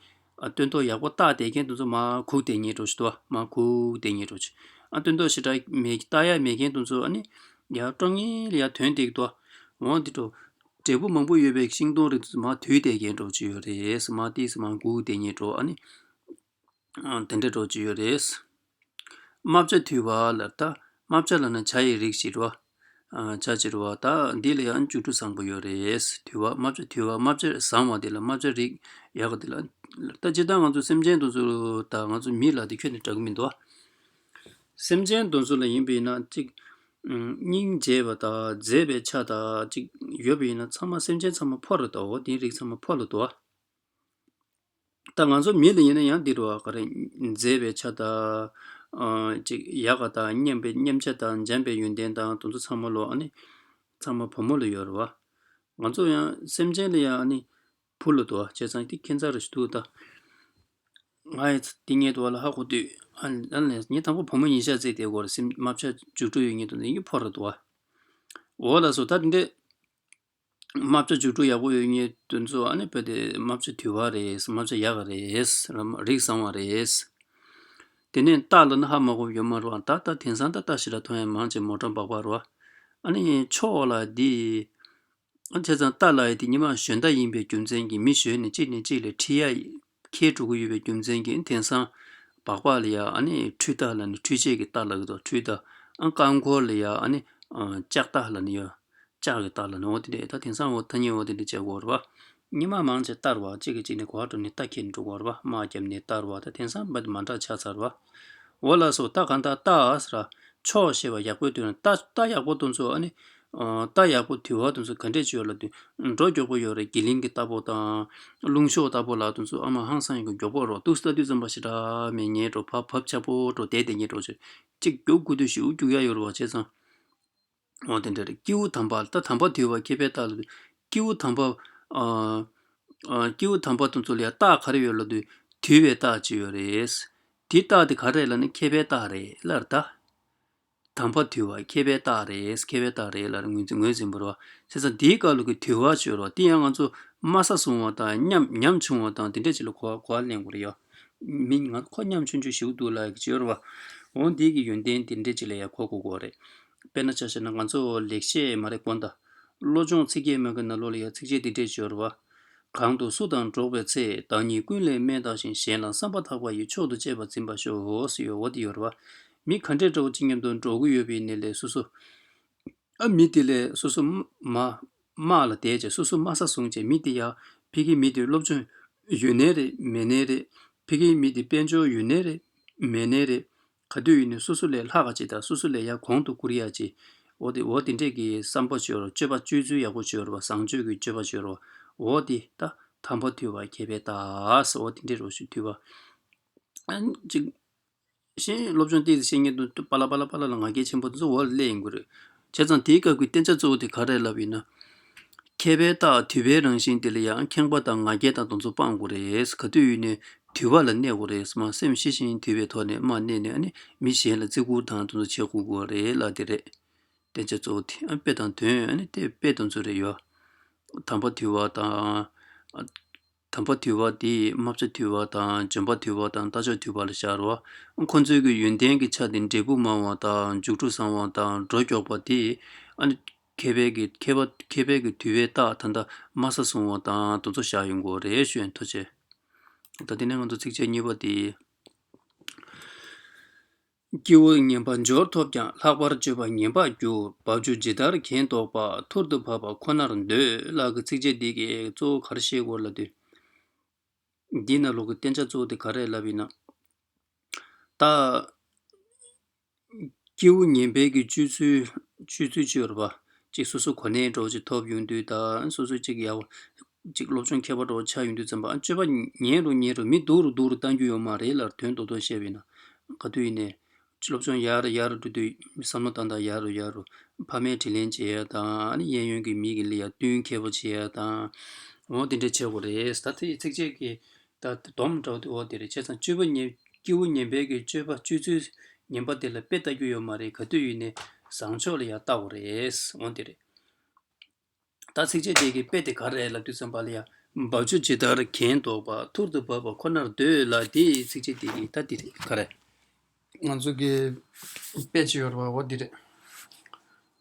ཨ་སྟོན་ཐོག་ཡག་པོ་བཏགས་བསྡད་མཁན་དེ་ཚོ་མར་གུག་བསྡད་མཁན་འདྲ་ཅིག་འདུག་བ། མར་གུག་བསྡད་མཁན་འདྲ་ཅིག་ཨ་སྟོན་ཐོག་ཞེ་དྲག་མེད་བཏགས་ཡ་མེད་མཁན་དེ་ཚོ་ཨ་ནི་ཡ་ཀྲོང་ངེ་ལ་ཡ་ཐོན་བསྡད་ཀྱི་འདུག་བ། འོ་དེ་འདྲ་འབྲས་བུ་མང་པོ་ཡོད་པའི་ཤིང་སྡོང་རིགས་དེ་ཚོ་མར་དུལ་བསྡད་མཁན་འདྲ་ཅིག་ཡོད་རེད། མར་ཏིས་མར་གུག་བསྡད་མཁན་འདྲ་ཨ་ནི། ཨ་དེ་འདྲ་འདྲ་ཅིག་ཡོད་རེད། རྨ་བྱ་དུལ་བ་ལ། ད་རྨ་བྱ་ལབ་ན་བྱ་ཡི་རིགས་ཤིག་རེད་བ། ཨ་བྱ་ཅིག་རེད་བ། ད་འདི་ལ་ཡང་བཅུ་དྲུག་བཟང་པོ་ཡོད་རེད། དུལ་བ་རྨ་བྱ་དུལ་བ་རྨ་བྱ་བཟང་བ་དེ་ལ་རྨ་བྱ་རིགས་ཡག་ག་དེ་ལ། ད་སྤྱིར་བཏང་ང་ཚོ་སེམས་ཅན་དེ་ཚོ་དང་ང་ཚོ་མི་ལ་དེ་ཁྱོན་ནས་འདྲ་གི་མི་འདུག་བ། སེམས་ཅན་དེ་ཚོ་ལ་ཡིན་པ་ཡིན་ན་གཅིག་ཨུམ་སྙིང་རྗེ་བ་དང་མཛེས་པའི་ཆ་དང་གཅིག་ཡོད་པ་ཡིན་ན་ཚང་མ་སེམས་ཅན་ཚང་མ་ཕོ་རེད་དོ། འོ་དེའི་རིགས་ཚང་མ་ཕོ་ལ་འདུག་བ། ད་ང་ཚོ་མི་ལ་ཡིན་ན་ཡང་འདི་རུ་བ་ག་རེ། མཛེས་པའི་ཆ་དང་། ཨ་ཅིག་ཡག་ག་དང་། མཉམ་པའི་མཉམ་ཆ་དང་། འཇམ་པའི་ཡོན་ཏན་དང་དེ་ཚོ་ཚང་མ་ལོ་ཨ་ནི་ཚང་མ་བུ་མོ་ལ་ཡོད་རེད་བ། ང་ཚོ་ཡང་སེམས་ཅན་ལ་ཡང་ཨ་ནི་བུ་ལ་འདུག་བ། བྱས་ཙང་དེ་ཁྱད་མཚར་རེ་ཞིག་འདུག་ད། ང་ཡི་དེ་ཉིད་དུ་བ་ལ་ཧ་གོ་དུས། ཨ་ཨ་ལས་ངས་དང་པོ་བུ་མོ་ཉིན་ཞག་བརྩིས་ཏེ་སྐོར་སེམས་རྨ་བྱ་མཇུག་སྒྲུབ་ཡོད་ཉིད་དུ་འཛིན་གྱི་ཕོར་རེད་དོ། འོ་ལགས་སོ། ད་དེ་འདྲའི་རྨ་བྱ་མཇུག་སྒྲུབ་ཡག་པོ་ཡོད་ཉིད་དུ་འཛིན་ཨ་ནི་བོད་དེ་རྨ་བྱ་དུལ་བ་རེད། རྨ་བྱ་ཡག་ག་རེད། རིགས་བཟང་བ་རེད། དེ་ནས་རྟ་ལ་ནི་ཧ་མ་གོ་ཡོད་མ་རེད་བ། ད་ད་དེང་སང་ད་རྟ་ཞིག་ལ་མཐོང་ཡ་མང་ཆེ་མོ་ཊ་སྦག་སྦག་རེད་བ། ཨ་ནི་ཕྱོགས་ལ་འདི། ཨ་བྱས་ཙང་རྟ་ལ་ཡི་དེ་ཉི་མ་ཞོན་རྟ་ཡིན་པའི་རྒྱུ་མཚན་གྱིས་མི་ཞོན་ནས་གཅིག་ནས་གཅིག་ལ་ཁྲིད་ཡ་ཁྱེར་འགྲོ་གི་ཡོད་པའི་རྒྱུ་མཚན་གྱིས་དེང་སང་སྦག་སྦག་ལ་ཡ་ཨ་ནི་འཕྲུལ་རྟ་ལ་ནི་འཕྲུལ་ཆས་ཀྱི་རྟ་ལ་གི་དོ་འཕྲུལ་རྟ། ཨ་རྐང་འཁོར་ལ་ཡ་ཨ་ནི་ལྕགས་རྟ་ལ་ནི་ཡ་ལྕགས་ཀྱི་རྟ་ལ་ནི། འོ་དེ་འདྲས་ད་དེང་སང་འོ་ཐ་སྙད་འོ་དེ་འདྲས་བྱས་གོ་རེད་བ། ཉི་མ་མང་ཆེ་རྟ་རེད་བ། གཅིག་གིས་གཅིག་ནས་གོ་བ་འགྲོ་ནས་རྟ་ཁྱེར་འགྲོ་གོ་རེད་བ། དམག་བརྒྱབ་ནས་རྟ་རེད་བ། ད་དེང་སང་བ་དེ་མ་འདྲ་ཆགས་ཚར་བ། འོ་ལགས་སོ། ད་གང་ལྟར་རྟ་ཟེར་ཕྱོགས་ཞེས་པ་ཡག་པོའི་དོན་ལ་རྟ་རྟ་ཡག་པོ་དེ་ཚོ་ཨ་ནི། རྟ་ཡག་པོ་དུལ་བ་དེ་ཚོ་ག་འདྲས་ཅིག་ཡོད་ལབ་དུས་འགྲོ་མགྱོགས་པོ་ཡོད་རེད། གྱི་ལིང་གི་རྟ་ཕོ་དང་། རླུང་གཤོག་རྟ་ཕོ་ལ་དེ་ཚོ་ཨ་མ་ཧང་སང་ཡོད་གི་མགྱོགས་པོ་རོ་ཏུག་ས་ལྟ་དུས་ཙམ་པ་ཞེ་དྲག་མེད་ཉེ་འགྲོ་བབ་བབ་ཆགས་པོ་འགྲོ་བསྡད་བསྡད་ཉེ་འགྲོ་ཅིག་གཅིག་རྒྱུག་དགོས་དུས་ཞེ་པོ་རྒྱུག་ཡ་ཡོད་རེད་བ། བྱས་ཙང་། འོ་དེ་འདྲ་རེད། སྐྱེས་བུ་དམ་པ་ད་དམ་པ་དུལ་བ་མཁས་པའི་རྟགས་ལ། སྐྱེས་བུ་དམ་པ། ཨ། ཨ། སྐྱེས་བུ་དམ་པ་དེ་ཚོ་ལ་ཡང་རྟགས་ག་རེ་ཡོད་ལབ་དུས་དུལ་བའི་རྟགས་ཅིག་ཡོད་རེད། དེའི་རྟགས་དེ་ག་རེ་རེད་ལབ་ན་མཁས་པའི་རྟགས་རེད་ལབ་རེད་ད། དམ་པ་དུལ་བ་མཁས་པའི་རྟགས་རེད། མཁས་པའི་རྟགས་རེད་ལབ་རེད། ངོས་འཛིན་ངོས་འཛིན་པ་རེད་བ། བྱས་ཙང་དེའི་སྐབས་ལ་གི་དུལ་བ་ཅིག་ཡོད་རེད་བ། དེ་ཡང་ང་ཚོ་དམའ་ས་བཟུང་བ་དང་ཉམ་ཉམ་ཆུང་བ་དང་དེ་འདྲས་ཅིག་ལ་གོ་བ་གོ་བ་ལེན་དགོས་རེད་ཡ། མི་ང་ཁོ་ཉམ་ཆུང་ཆུང་ཞིག་འདུག་ལབ་ཀྱི་ཡོད་རེད་བ། འོ་འདི་གི་ཡོན་ཏན་དེ་འདྲས་ཅིག་ལ་ཡང་གོ་དགོས་ཀྱི་རེད། དཔེར་ན་ཆ་བཞག་ན་ང་ཚོ་ལེགས་བཤད་མ་རེད་དགོངས་དག། བློ་སྦྱོང་ཚིག་བརྒྱད་མ་གི་ནང་ལོགས་ལ་ཡང་ཚིགས་བཅད་འདི་འདྲས་ཅིག་ཡོད་རེད་བ། གང་དུ་སུ་དང་འགྲོགས་པའི་ཚེ། བདག་ཉིད་ཀུན་ལས་དམན་བལྟ་ཞིང་། གཞན་ལ་བསམ་པ་ཐག་པ་ཡིས། མཆོག་ཏུ་གཅེས་པར་འཛིན་པར་ཤོག་ཟེར་ཡོད། འོ་འདི་ཡོད་རེད་བ། མི་ག་འདྲས་འདྲ་བོ་ཅིག་མཉམ་དུ་འགྲོགས་ཀྱི་ཡོད་པ་ཡིན་ནའི་ལས་སོ་སོ། ཨ་མི་དེ་ལས་སོ་སོ་མ་དམག་ལ་བསྡད་བྱས་སོ་སོ་དམའ་ས་བཟུང་བྱས་མི་དེ་ཡ་ཕ་གི་མི་དེ་སློབ་སྦྱོང་ཡོད་ནའི་རེད་མེད་ནའི་རེད། ཕ་གི་མི་དེ་དཔལ་འབྱོར་ཡོད་ནའི་རེད་མེད་ནའི་རེད། ག་དུས་ཡིན་ནའི་སོ་སོ་ལས་ལྷག་ག་ཅིག་དང་སོ་སོ་ལས་ཡ་གོང་དུ་བཀུར་ཡ་ཅིག་འོ་དེ་འོ་དེ་འདྲས་ཀྱི་བསམ་པ་ཅིག་ཡོད་རེད། སྤྱོད་པ་སྤྱོད་ཚུལ་ཡག་པོ་ཅིག་ཡོད་རེད་བ། བཟང་སྤྱོད་ཀྱི་སྤྱོད་པ་ཅིག་ཡོད་རེད་བ། འོ་དེ་ད་དམ་པ་དུལ་བ་མཁས་པའི་རྟགས། འོ་དེ་འདྲས་རོ་ཞུ་དུལ་བ། ཨ་ཅིག་གཞན་སློབ་སྦྱོང་ཏོག་ཙམ་བཤད་མཁན་དུ་པ་ལ་པ་ལ་པ་ལ་ལ་ང་རྒྱལ་ཆེན་པོ་དེ་ཚོ་འོག་ལ་སླེབས་ཡོང་གི་རེད། བྱས་ཙང་དེའི་སྐབས་ཀྱི་བསྟན་བྱ་གཙོ་བོ་དེ་ག་རེ་ལབ་ཡིན་ན། མཁས་པའི་རྟགས་དུལ་བའི་རང་བཞིན་དེ་ལ་ཡང་ཁེངས་པ་དང་ང་རྒྱལ་དང་དེ་ཚོ་སྤང་དགོས་རེད། ག་དུས་ཡིན་ནའི་དུལ་བ་ལ་གནས་དགོས་རེད། མ་སེམས་ཞི་ཞིང་དུལ་བའི་ཐོག་ནས་མ་གནས་ནས་ཨ་ནི་མི་གཞན་ལ་བརྩི་བཀུར་དང་དེ་ཚོ་བྱེད་དགོས་དགོས་རེད་ལབ་དེ་རེད། བསྟན་བྱ་གཙོ་བོ་དེ་ཨ་དཔེ་དང་དོན་ཨ་ནི་དེ་དཔེ་དེ་ཚོ་རེད་ཡོད། དམ་པ་དུལ་བ་དང་། དམ་པ་དུལ་བ་དེ་རྨ་བྱ་དུལ་བ་དང་འཇོན་པ་དུལ་བ་དང་རྟ་མཆོག་དུལ་བ་ལ་བཞག་རོ། ཁོ་ཚོའི་གི་ཡོན་ཏན་གྱི་ཆ་དེ་འབྲས་བུ་མང་བ་དང་མཇུག་སྒྲིལ་བཟང་བ་དང་འགྲོ་མགྱོགས་པ་དེ་ཨ་ནི་མཁས་པའི་གི་མཁས་པ་མཁས་པའི་གི་དུལ་བའི་རྟགས་ད་ལྟ་དམའ་ས་བཟུང་བ་དང་དེ་ཚོ་བཞག་ཡོང་དགོས་རེད་ཞུ་ཡན་ཐུགས་རྗེ་ཆེ། ད་དེ་ནས་ང་ཚོ་ཚིགས་བཅད་གཉིས་པ་དེ། སྐྱེས་བུ་ངན་པ་འབྱོར་ཐོབ་ཀྱང་། ལྷག་པར་སྤྱོད་པ་ངན་པར་གྱུར། རྦབ་ཆུ་ཇི་ལྟར་གྱེན་ལྡོག་པ། ཐུར་དུ་བབས་པ་ཁོ་ནར་འདོད། ལབ་ཀྱི་ཚིགས་བཅད་འདི་གིས་གཙོ་བོ་ག་རེ་བཤད་དགོས་ལབ་དུས། འདི་ནང་ལོགས་ཀྱི་བསྟན་བྱ་གཙོ་བོ་དེ་ག་རེ་ལབ་ཡིན་ན། ད། སྐྱེས་བུ་ངན་པའི་གི་སྤྱོད་ཚུལ་སྤྱོད་ཚུལ་ཅིག་ཡོད་རེད་པ། ཅིག་སོ་སོ་གོ་གནས་འདྲ་བོ་ཅིག་ཐོབ་ཡོང་དུས་དང་སོ་སོ་ཅིག་ཡག་པོ་ཅིག་སློབ་སྦྱོང་མཁས་པ་འདྲ་བོ་ཆགས་ཡོང་དུས་ཙམ་པ་སྤྱོད་པ་ངན་རུ་ངན་རུ་མི་སྡུག་རུ་སྡུག་རུ་གཏང་རྒྱུ་ཡོད་མ་རེད་ལབ། དོན་རྡོག་རྡོག་བཤད་པ་ཡིན་ན། ག་དུས་ཡིན་ནའི། སློབ་སྦྱོང་ཡར་ཡར་འགྲོ་དུས་བསམ་བློ་བཏང་སྟངས་ཡར་རུ་ཡར་རུ། ཕ་མའི་དྲིན་ལན་འཇལ་ཡ་དང་ཨ་ནི་གཡས་གཡོན་གྱི་མི་གི་ལ་ཡ་བསྟུན་མཁས་པོ་བྱེད་ཡ་དང་། འོ་དེ་འདྲ་བྱེད་དགོས་རེད། ད་དེ་ཚིགས་བཅད་ཀྱི་ད་སྡོམ་འདྲ་བོ་དེ་འོ་དེ་རེད། བྱས་ཙང་སྤྱོད་པ་ངན་སྐྱེས་བུ་ངན་པའི་གི་སྤྱོད་པ་སྤྱོད་ཚུལ་ངན་པ་དེ་ལ་དཔེ་ལྟ་རྒྱུ་ཡོད་མ་རེད། ག་དུས་ཡིན་ནའི་བཟང་ཕྱོགས་ལ་ཡ་ལྟ་དགོས་རེད། འོ་དེ་རེད། ད་ཚིགས་བཅད་དེ་གི་དཔེ་དེ་ག་རེ་རེད་ལབ་དུས་ཙམ་པ་ལ་ཡ། རྦབ་ཆུ་ཇི་ལྟར་གྱེན་ལྡོག་པ། ཐུར་དུ་བབས་པ་ཁོ་ནར་འདོད་ལབ་དེ་ཚིགས་བཅད་དེ་གི་ད་དེ་རེད་ག་རེ། ང་ཚོ་གི་དཔེ་ཅིག་ཡོད་རེད་པ། འོ་འདི་རེད།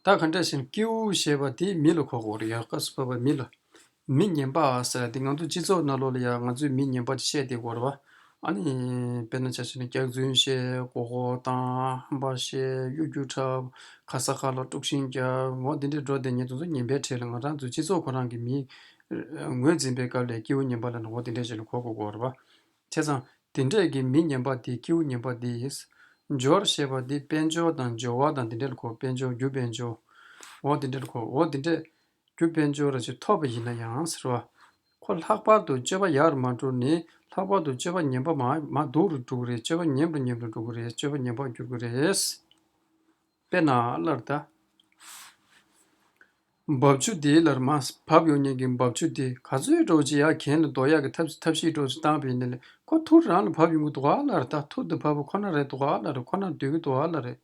ད་ག་འདྲ་ཞིག་སྐྱེས་བུ་ཞེས་པ་དེ་མི་ལ་གོ་དགོས་རེད་ཡ། སྐབས་སུ་བབས་པ་མི་ལ། མི་ངན་པ་ཟེར་དེ་ང་ཚོ་སྤྱི་ཚོགས་ནང་ལོགས་ལ་ཡ་ང་ཚོས་མི་ངན་པ་ཅིག་བཤད་བསྡད་ཡོད་རེད་པ། ཨ་ནི་དཔེར་ན་ཆ་བཞག་ན་སྐྱག་རྫུན་བཤད། མགོ་སྐོར་བཏང་། ཧམ་པ་བཤད། གཡོ་སྒྱུ་འཁྲབ། ག་ས་ག་ལ་དཀྲུག་ཤིང་རྒྱབ། འོ་དེ་འདྲའི་འགྲོ་བསྡད་མཁན་དེ་ཚོ་ངན་པའི་གྲས་ལ་ང་རང་ཚོའི་སྤྱི་ཚོགས་ཁོ་རང་གི་མི་ངོས་འཛིན་པའི་སྐབས་ལ་སྐྱེས་བུ་ངན་པ་ལབ་ན་འོ་དེ་འདྲའི་ཞིག་ལ་གོ་དགོས་ཀྱི་ཡོད་རེད་པ། བྱས་ཙང་དེ་འདྲས་ཀྱི་མི་ངན་པ་དེ་སྐྱེས་བུ་ངན་པ་དེ་ཡིས། འབྱོར་ཞེས་པ་དེ་དཔལ་འབྱོར་དང་འབྱོར་བ་དང་དེ་འདྲས་ལ་གོ། དཔལ་འབྱོར་རྒྱུ་དཔལ་འབྱོར། འོ་དེ་འདྲས་ལ་གོ། འོ་དེ་འདྲས་རྒྱུ་དཔལ་འབྱོར་ར་ཅིག་ཐོབ་པ་ཡིན་ན་ཡང་ཟེར་བ། ཁོ་ལྷག་པར་དུ་སྤྱོད་པ་ཡག་རུ་མ་འགྲོ་ནས་ལྷག་པར་དུ་སྤྱོད་པ་ངན་པ་མ་མ་སྡུག་རུ་འགྲོ་གི་རེད། སྤྱོད་པ་ངན་རུ་ངན་རུ་འགྲོ་གི་རེད། སྤྱོད་པ་ངན་པར་འགྱུར་གི་རེད། དཔེར་ན་ལར་ད། འབབ་ཆུ་དེ་ལ་མར་བབས་ཡོང་མཁན་གྱི་འབབ་ཆུ་དེ་ག་ཚོད་འདྲ་བོ་ཅིག་ཡར་གྱེན་ལ་ལྡོག་ཡག་གི་ཐབས་ཐབས་ཤེས་འདྲ་བོ་ཅིག་བཏང་པ་ཡིན་ན་ལས་ཁོ་ཐུར་རང་ལ་བབས་ཡོང་གི་འདུག་ག་ལབ་རེད། ད་ཐུར་དུ་བབས་པ་ཁོ་ན་རེད་འདུག་ག་ལབ་རེད། ཁོ་ནར་སྡོད་ཀྱི་འདུག་ག་ལབ་རེད།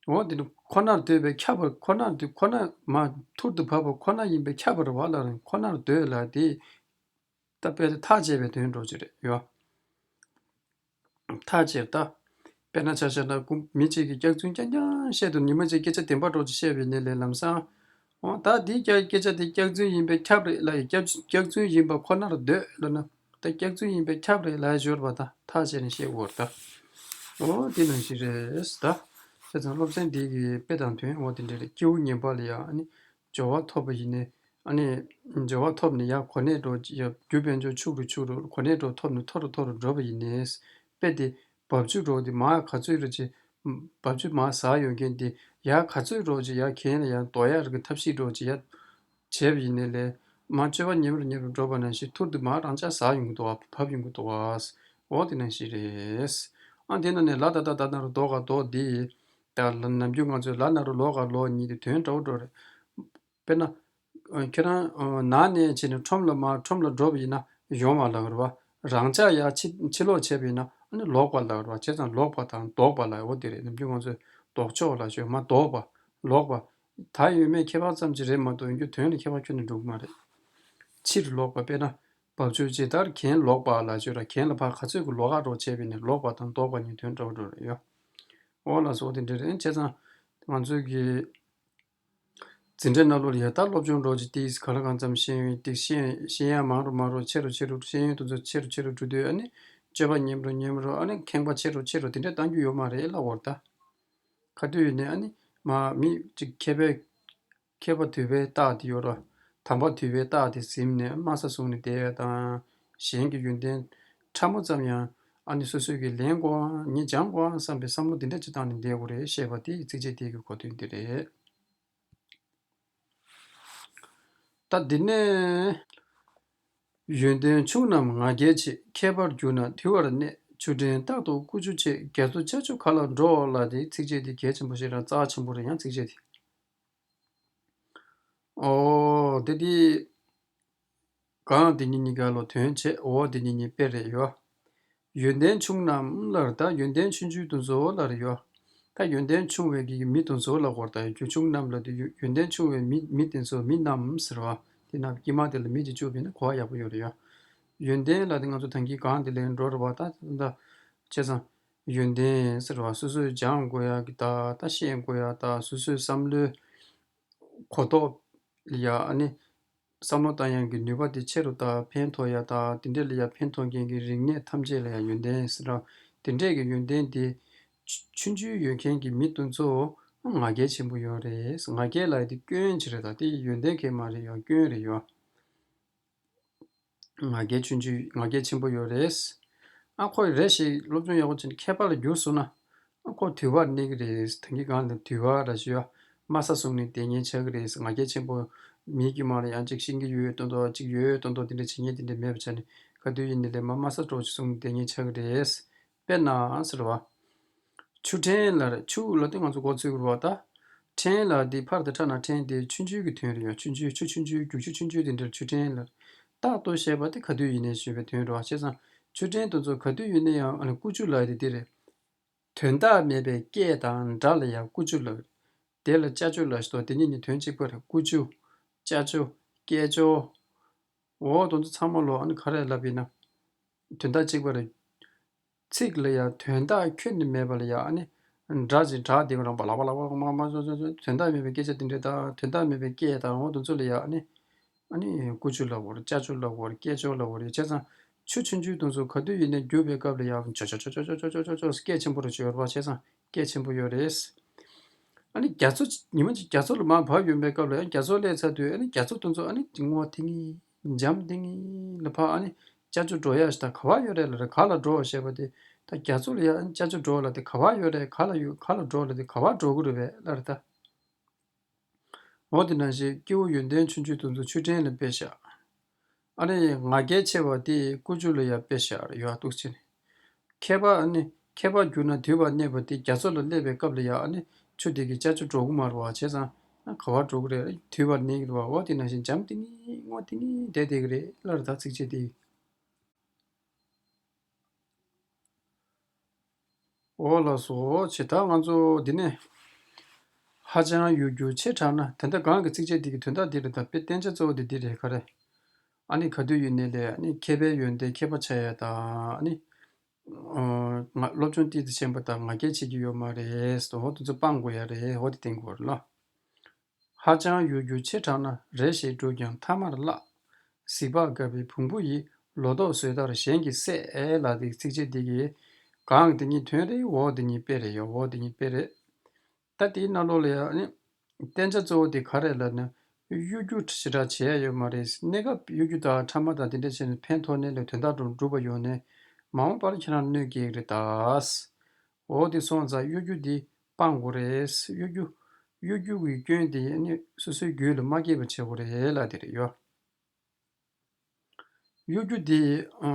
འོ་དེ་ནི་ཁོ་ནར་སྡོད་པའི་ཁྱབ་པ་ཁོ་ནར་སྡོད་ཁོ་ན་མར་ཐུར་དུ་བབས་པ་ཁོ་ན་ཡིན་པས་ཁྱབ་པ་རེད་བ་ལབ་རེད། ཁོ་ནར་སྡོད་ལབ་དེ་ད་དཔེ་ཐག་བཅད་པའི་དོན་འདྲ་བོ་ཅིག་རེད་ཡོད། ཐག་བཅད་ད། དཔེར་ན་ཆ་བཞག་ན་ཀུན་མི་གཅིག་གིས་སྐྱག་རྫུན་རྐྱང་རྐྱང་བཤད་དུས་ཉི་མ་གཅིག་སྐད་ཆ་བདེན་པ་འདྲ་བོ་ཅིག་བཤད་པ་ཡིན་ན་ལས་ལམ་སང་། འོ་ད་འདིའི་སྐྱག་སྐད་ཆ་དེ་སྐྱག་རྫུན་ཡིན་པས་ཁྱབ་རེད་ལབ་ཡིན། སྐྱག་སྐྱག་རྫུན་ཡིན་པ་ཁོ་ནར་འདོད་ལབ་ན། ད་སྐྱག་རྫུན་ཡིན་པས་ཁྱབ་རེད་ལབ་ཞོར་བ་ད་ཐག་བཅད་ནས་བཤད་དགོས་རེད་ད། འོ་དེ་ནང་བཞིན་རེད་ད། བྱས་ཙང་སློབ་ཚན་འདི་གི་དཔེ་དང་དོན་འོ་དེ་འདྲ་རེད། སྐྱེས་བུ་ངན་པ་ལ་ཡང་ཨ་ནི་སྦྱོར་བ་ཐོབ་པ་ཡིན་ནའི། ཨ་ནི། སྦྱོར་བ་ཐོབ་ནས་ཡར་གོ་གནས་འགྲོ་ཡ་རྒྱུ་དཔལ་འབྱོར་ཕྱུག་རུ་ཕྱུག་རུ་གོ་གནས་འགྲོ་ཐོབ་ནས་མཐོ་རུ་མཐོ་རུ་འགྲོ་བ་ཡིན་ནའི། དཔེ་དེ་འབབ་ཆུ་འགྲོ་དེ་མར་ག་ཚོད་རུ་ཅི། འབབ་ཆུ་མར་ཟག་ཡོང་མཁན་དེ་ཡར་ག་ཚོད་རུ་ཅི་ཡར་གྱེན་ལ་ཡར་ལྡོག་ཡ་རུ་གི་ཐབས་ཤེས་འགྲོ་ཅི་ཡར་བྱས་པ་ཡིན་ནའི་ལས་མར་སྤྱོད་པ་ཉམས་རུ་ཉམས་རུ་འགྲོ་བ་ནང་བཞིན་ཐུར་དུ་མར་རང་ཅག་ཟག་ཡོང་གི་འདུག་བ་བབས་ཡོང་གི་འདུག་བ། འོ་དེ་ནང་བཞིན་རེད། ཨ་དེ་ན་ནས་ལ་ད་ད་ད་ན་རུ་ལྡོག་ག་ལྡོག་དེ། ད་ལ་ནམ་རྒྱུན་ང་ཚོས་ལ་ན་རུ་ལོག་ག་ལོག་གཉིས་དེ་དོན་འདྲ་བོ་འདྲ་བོ་རེད། དཔེར་ན། ཁྱེད་རང་ནང་ནས་བྱས་ནས་ཁྲོམ་ལ་མར་ཁྲོམ་ལ་འགྲོ་བ་ཡིན་ན་ཡོང་བ་ལབ་རེད་བ། རང་ཅག་ཡར་ཕྱི་ཕྱི་ལོགས་བྱས་པ་ཡིན་ན་ཨ་ནི་ལོག་པ་ལབ་རེད་བ། བྱས་ཙང་ལོག་པ་དང་ལྡོག་པ་ལབ་འོ་དེ་རེད། ནམ་རྒྱུན་ང་ཚོས་ལྡོག་ཕྱོགས་ལབ་ཞོར་མར་ལྡོག་པ། ལོག་པ། ད་ཡོད་མེད་ཁྱད་པར་ཙམ་ཅིག་རེད་མ་གཏོགས་ཡོང་རྒྱུ་དོན་ལ་ཁྱད་པར་ཁྱོན་ནས་འགྲོ་གི་མ་རེད། ཕྱིར་ལོག་པ་དཔེར་ན། འབབ་ཆུ་ཇི་ལྟར་གྱེན་ལོག་པ་ལབ་ཞོར་གྱེན་ལ་ཕར་ག་ཚོད་ཀྱི་ལོག་ག་རོགས་བྱས་པ་ཡིན་ན་ལོག་པ་དང་ལྡོག་པ་གཉིས་དོན་འདྲ་བོ་འདྲ་བོ་རེད་ཡོད། འོ་ལགས་སོ། འོ་དེ་འདྲ་རེད། བྱས་ཙང་ང་ཚོའི་གི་འཛིན་གྲྭའི་ནང་ལོགས་ལ་ཡ་ད་སློབ་སྦྱོང་འགྲོ་ཅིག་ཏིས་ག་ལ་གང་འཚམ་ཤེས་ཡོན་ཏིས་ཤེས་ཤེས་ཡ་མང་རུ་མང་རུ་ཆེ་རུ་ཆེ་རུ་ཤེས་ཡོན་དེ་ཚོ་ཆེ་རུ་ཆེ་རུ་འགྲོ་དུས་ཨ་ནི་སྤྱོད་པ་ཉམས་རུ་ཉམས་རུ་ཨ་ནི་ཁེངས་པ་ཆེ་རུ་ཆེ་རུ་དེ་འདྲ་གཏང་རྒྱུ་ཡོད་མ་རེད་ལབ་འོར་ད། ག་དུས་ཡིན་ནའི་ཨ་ནི་མ་མི་གཅིག་མཁས་པའི་མཁས་པ་དུལ་བའི་རྟགས་དེ་ཡོད་ར། དམ་པ་དུལ་བའི་རྟགས་དེ་ཟིན་ནས་དམའ་ས་བཟུང་ནས་བསྡད་ཡ་དང་། གཞན་གྱི་ཡོན་ཏན་ཕྲ་མོ་ཙམ་ཡང་ཨ་ནི་སོ་སོས་ཀྱི་ལེན་དགོས་ཨང་ངས་སྦྱང་དགོས་ཨང་བསམ་པའི་བསམ་བློ་དེ་འདྲ་ཅིག་བཏང་ནས་བསྡད་དགོས་རེད་ཞེས་པ་དེ་ཚིགས་བཅད་དེ་གི་གོ་དོན་དེ་རེད། ད་འདི་ནས། ཡོན་ཏན་ཕྱུག་རྣམས་ང་རྒྱལ་ཆེ། མཁས་པར་གྱུར་ན་དུལ་བར་གནས། ཆུ་ཕྲན་རྟག་ཏུ་ཀུ་ཅུ་ཆེ། རྒྱ་མཚོ་ལྕགས་ཀྱུ་ག་ལ་འགྲོ་ལབ་དེ་ཚིགས་བཅད་དེ་གལ་ཆེན་པོ་ཞིག་རང་རྩ་ཆེན་པོ་རེད་ཡང་ཚིགས་བཅད་དེ། ཨོ་དེ་དེ། གང་དེ་གཉིས་གཉིས་ཀ་ལོ་དོན་བྱེད་འོ་དེ་གཉིས་གཉིས་དཔེ་རེད་ཡོ། ཡོན་ཏན་ཆུང་རྣམས་ལར་ད་ཡོན་ཏན་ཆུང་ཆུང་དུ་འཛོལ་ལར་ཡོ། ད་ཡོན་ཏན་ཆུང་བའི་གི་མི་དུ་འཛོལ་ལ་གོ་ད་ཡོན་ཆུང་རྣམས་ལ་དེ་ཡོན་ཏན་ཆུང་བའི་མི་མི་དེ་ཚོ་མི་རྣམས་ཟེར་བ་དེ་ན་དཀྱིལ་མ་དེ་ལ་མི་དེ་བཅུག་པས་ན་གོ་བ་ཡག་པོ་ཡོད་རེད་ཡོ། ཡོན་ཏན་ལ་དེ་ང་ཚོ་ད་གིན་གང་དེ་ལས་འགྲོ་རེད་བ་ད་ད་བྱས་ཙང་ཡོན་ཏན་ཟེར་བ་སོ་སོས་སྦྱང་དགོས་ཡག་གི་ད་ད་ཤེས་དགོས་ཡག་ད་སོ་སོའི་བསམ་བློའི་གོ་རྟོགས་ལ་ཡ་ཨ་ནི། བསམ་བློ་བཏང་ཡག་གི་ནུས་པ་དེ་ཆེ་རུ་དང་ཕན་ཐོགས་ཡག་དང་དེ་འདྲས་ལ་ཡང་ཕན་ཐོགས་མཁན་གྱི་རིག་གནས་ཐམས་ཅད་ལ་ཡང་ཡོན་ཏན་ཟེར་ར། དེ་འདྲས་ཀྱི་ཡོན་ཏན་དེ་ཆུང་ཆུང་ཡོད་མཁན་གྱི་མི་དེ་ཚོ་ང་རྒྱལ་ཆེན་པོ་ཡོད་རེད། ང་རྒྱལ་ལ་དེ་སྐྱོན་ཅིག་རེད་ད་དེ་ཡོན་ཏན་གང་མ་རེད་ཡང་སྐྱོན་རེད་ཡོ། ང་རྒྱལ་ཆུང་ཆུང་ང་རྒྱལ་ཆེན་པོ་ཡོད་རེད། ཨ་ཁོ་རེ་ཞིག་སློབ་སྦྱོང་ཡག་པོ་བྱས་ནས་མཁས་པ་ལ་འགྱུར་སོང་ན། ཨ་ཁོ་དུལ་བར་གནས་ཀྱི་རེད། ད་གིན་གང་ལ་དུལ་བ་ར་ཞུ་ཡ། དམའ་ས་བཟུང་ནས་བསྡད་མཁན་ཆགས་ཀྱི་རེད། ང་རྒྱལ་ཆེན་པོ་མིའི་དཀྱིལ་མ་ལ་ཡང་ཅིག་ཤེས་ཀྱི་ཡོད་མདོག་མདོག་ཅིག་ཡོད་མདོག་མདོག་དེ་འདྲ་བྱེད་མཁན་དེ་འདྲ་མེད་པ་ཆགས་ནས་ག་དུས་ཡིན་ནའི་ལས་མ་དམའ་ས་འདྲ་ཅིག་བཟུང་ནས་བསྡད་མཁན་ཆགས་ཀྱི་རེད། དཔེར་ན་ཟེར་བ། ཆུ་ཕྲན་ལ་རེད། ཆུ་ལ་དེ་ང་ཚོ་མགོ་ཚོས་དགོས་རེད་བ་ད། ཕྲན་ལ་དེ་ཕར་དང་ཕྲ་ན་ཕྲན་དེ་ཆུང་ཆུང་གི་དོན་རེད་ཡ། ཆུང་ཆུང་ཆུ་ཆུང་ཆུང་རྒྱུག་ཆུ་ཆུང་ཆུང་དེ་འདྲར་ཆུ་ཕྲན་ལ། རྟག་ཏུ་བཤད་པ་དེ་ག་དུས་ཡིན་ནའི་ཞུས་པའི་དོན་རེད་བ། བྱས་ཙང་ཆུ་ཕྲན་དེ་ཚོ་ག་དུས་ཡིན་ན་ཡང་ཨ་ནི་ཀུ་ཅུ་ལ་དེ་དེ་རེད། དོན་དག་མེད་པའི་སྐད་དང་སྒྲ་ལ་ཡང་ཀུ་ཅུ་ལབ། དེ་ལ་ལྕགས་ཀྱུ་ལབ་ཞིག་དང་དེ་གཉིས་ནི་དོན་གཅིག་པ་རེད། ཀུ་ཅུ། ལྕགས་ཀྱུ། སྐད་ཅོར། འོ་དེ་ཚོ་ཚང་མ་ལོ་ཨ་ནི་ག་རེ་ལབ་ཡིན་ན། དོན་དག་གཅིག་པ་རེད། ཚིག་ལ་ཡང་དོན་དག་ཁྱོན་ནས་མེད་པ་ལ་ཡང་ཨ་ནི། སྒྲ་ཅིག་གྲགས་དེ་རང་པ་ལག་པ་ལག་པ་མ་མ་དོན་དག་མེད་པའི་སྐད་ཆ་དེ་འདྲ་དང་དོན་དག་མེད་པའི་སྐད་དང་འོ་དེ་ཚོ་ལ་ཡང་ཨ་ནི། ཨ་ནི་ཀུ་ཅུ་ལབ་དགོས་རེད། ལྕགས་ཀྱུ་ལབ་དགོས་རེད། སྐད་ཅོར་ལབ་དགོས་རེད། བྱས་ཙང་ཆུ་ཆུང་ཆུང་དེ་ཚོ་ག་དུས་ཡིན་ནའི་རྒྱུག་པའི་སྐབས་ལ་ཡང་ཅོ་ཅོ་སྐད་ཆེན་པོ་རུ་ཅོ་ཡོད་རེད་བ། བྱས་ཙང་སྐད་ཆེན་པོ་ཡོད་རེད། ཨ་ནི་རྒྱ་མཚོ་ཉི་མ་གཅིག་རྒྱ་མཚོ་ལ་མར་བབས་ཡོང་པའི་སྐབས་ལ་ཡང་རྒྱ་མཚོ་སླེབས་ཚར་དུས་ཨ་ནི་རྒྱ་མཚོ་དེ་ཚོ་ཨ་ནི་སྔོ་ཐིང་ངེ་འཇམ་ཐིང་ངེ་ལ་ཕར་ཨ་ནི་ལྕགས་ཀྱུ་འགྲོ་ཡག་ཞིག་ད་ག་བ་ཡོད་རེད་ལབ་རེད། ག་ལ་འགྲོ་ཞེས་པ་དེ་ད་རྒྱ་མཚོ་ལ་ཡང་ཨ་ནི་ལྕགས་ཀྱུ་འགྲོ་ལབ་དེ་ག་བ་ཡོད་རེད། ག་ལ་ཡོད་ག་ལ་འགྲོ་ལབ་དེ་ག་བ་འགྲོ་གི་རེད་པས་ལབ་རེད་ད། འོ་དེ་ནང་བཞིན་སྐྱེ་བོ་ཡོན་ཏན་ཆུང་ཆུང་དེ་ཚོ་ཆུ་ཕྲན་ལ་དཔེ་བཞག་ཨ་ནི་ང་རྒྱལ་ཆེ་བ་དེ་ཀུ་ཅུ་ལ་ཡང་དཔེ་བཞག་ཡོད་འདུག་ཅེ་ནི། མཁས་པ་ཨ་ནི་མཁས་པར་གྱུར་ན་དུལ་བར་གནས་པ་དེ་རྒྱ་མཚོ་ལ་སླེབས་པའི་སྐབས་ལ་ཡང་ཨ་ནི་ཆུ་དེ་གི་ལྕགས་ཀྱུ་འགྲོ་གི་མ་རེད་བ། བྱས་ཙང་ ཨ་ག་བར་འགྲོ་གི་རེད། དུས་བར་གནས་ཀྱི་རེད་བ། འོ་དེ་ནང་བཞིན་འཇམ་ཐིང་ངེ་སྔོ་ཐིང་ངེ་བསྡད་བསྡད་ཀྱི་རེད་ལབ་རེད། ད་ཚིགས་བཅད་དེ། འོ་ལགས་སོ། བྱས་ད་ང་ཚོ་འདི་ནས་ཧ་ཅང་གཡོ་སྒྱུ་ཆེ་དྲགས་ན། ད་ལྟ་གོང་གི་ཚིགས་བཅད་འདི་གི་དོན་དག་འདི་རེད། ད་དཔེ་བསྟན་བྱ་གཙོ་བོ་འདི་འདི་རེད། ག་རེ། ཨ་ནི་ག་དུས་ཡིན་ནའི་ལས་ཨ་ནི་མཁས་པའི་ཡོན་ཏན་མཁས་པ་ཆགས་ཡ་དང་། ཨ་ནི་ང་སློབ་སྦྱོང་ཏོག་ཙམ་ཆེན་པོ་དང་ང་རྒྱལ་བྱེད་ཀྱི་ཡོད་མ་རེད་ཟེར། འོ་དེ་ཚོ་སྤང་དགོས་ཡ་རེད། འོ་དེ་བསྟན་དགོས་རེད་ལ། ཧ་ཅང་གཡོ་སྒྱུ་ཆེ་དྲགས་ན། རེ་ཞིག་སྒྲུབ་ཀྱང་ཐ་མར་བརླག། གཟིག་ལྤགས་བཀབ་པའི་བོང་བུ་ཡིས། ལོ་ཏོག་ཟོས་མཐར་གཞན་གྱིས་བསད། ལབ་དེ་ཚིགས་བཅད་འདི་གི་གོང་དེ་གཉིས་དོན་རེད། འོག་དེ་གཉིས་དཔེ་རེད་ཡ། འོག་དེ་གཉིས་དཔེ་རེད། ད་དེའི་ནང་ལོགས་ལ་ཡང་ནི་བསྟན་བྱ་གཙོ་བོ་དེ་ག་རེ་ལབ་ན། གཡོ་སྒྱུ་ཞེ་དྲག་བྱས་ཡོད་མ་རེད། གནས་སྐབས་གཡོ་སྒྱུ་དང་ཕྲ་མ་དང་དེ་འདྲ་བྱས་ནས་ཕན་ཐོགས་ནས་ལས་དོན་དག་འགྲུབ་པ་ཡོང་ནས་མ་འོངས་པར་ཁྱེད་རང་གནོད་སྐྱེལ་གྱི་རེད་ད། འོ་དེ་སོང་ཙང་གཡོ་སྒྱུ་འདི་སྤང་དགོས་རེད། གཡོ་སྒྱུ་གཡོ་སྒྱུ་གི་སྐྱོན་དེ་ནི་སོ་སོའི་རྒྱུད་ལ་མ་སྐྱེས་པ་བྱེད་དགོས་རེད་ལབ་དེ་རེད་ཡོ། གཡོ་སྒྱུ་འདི་ཨ་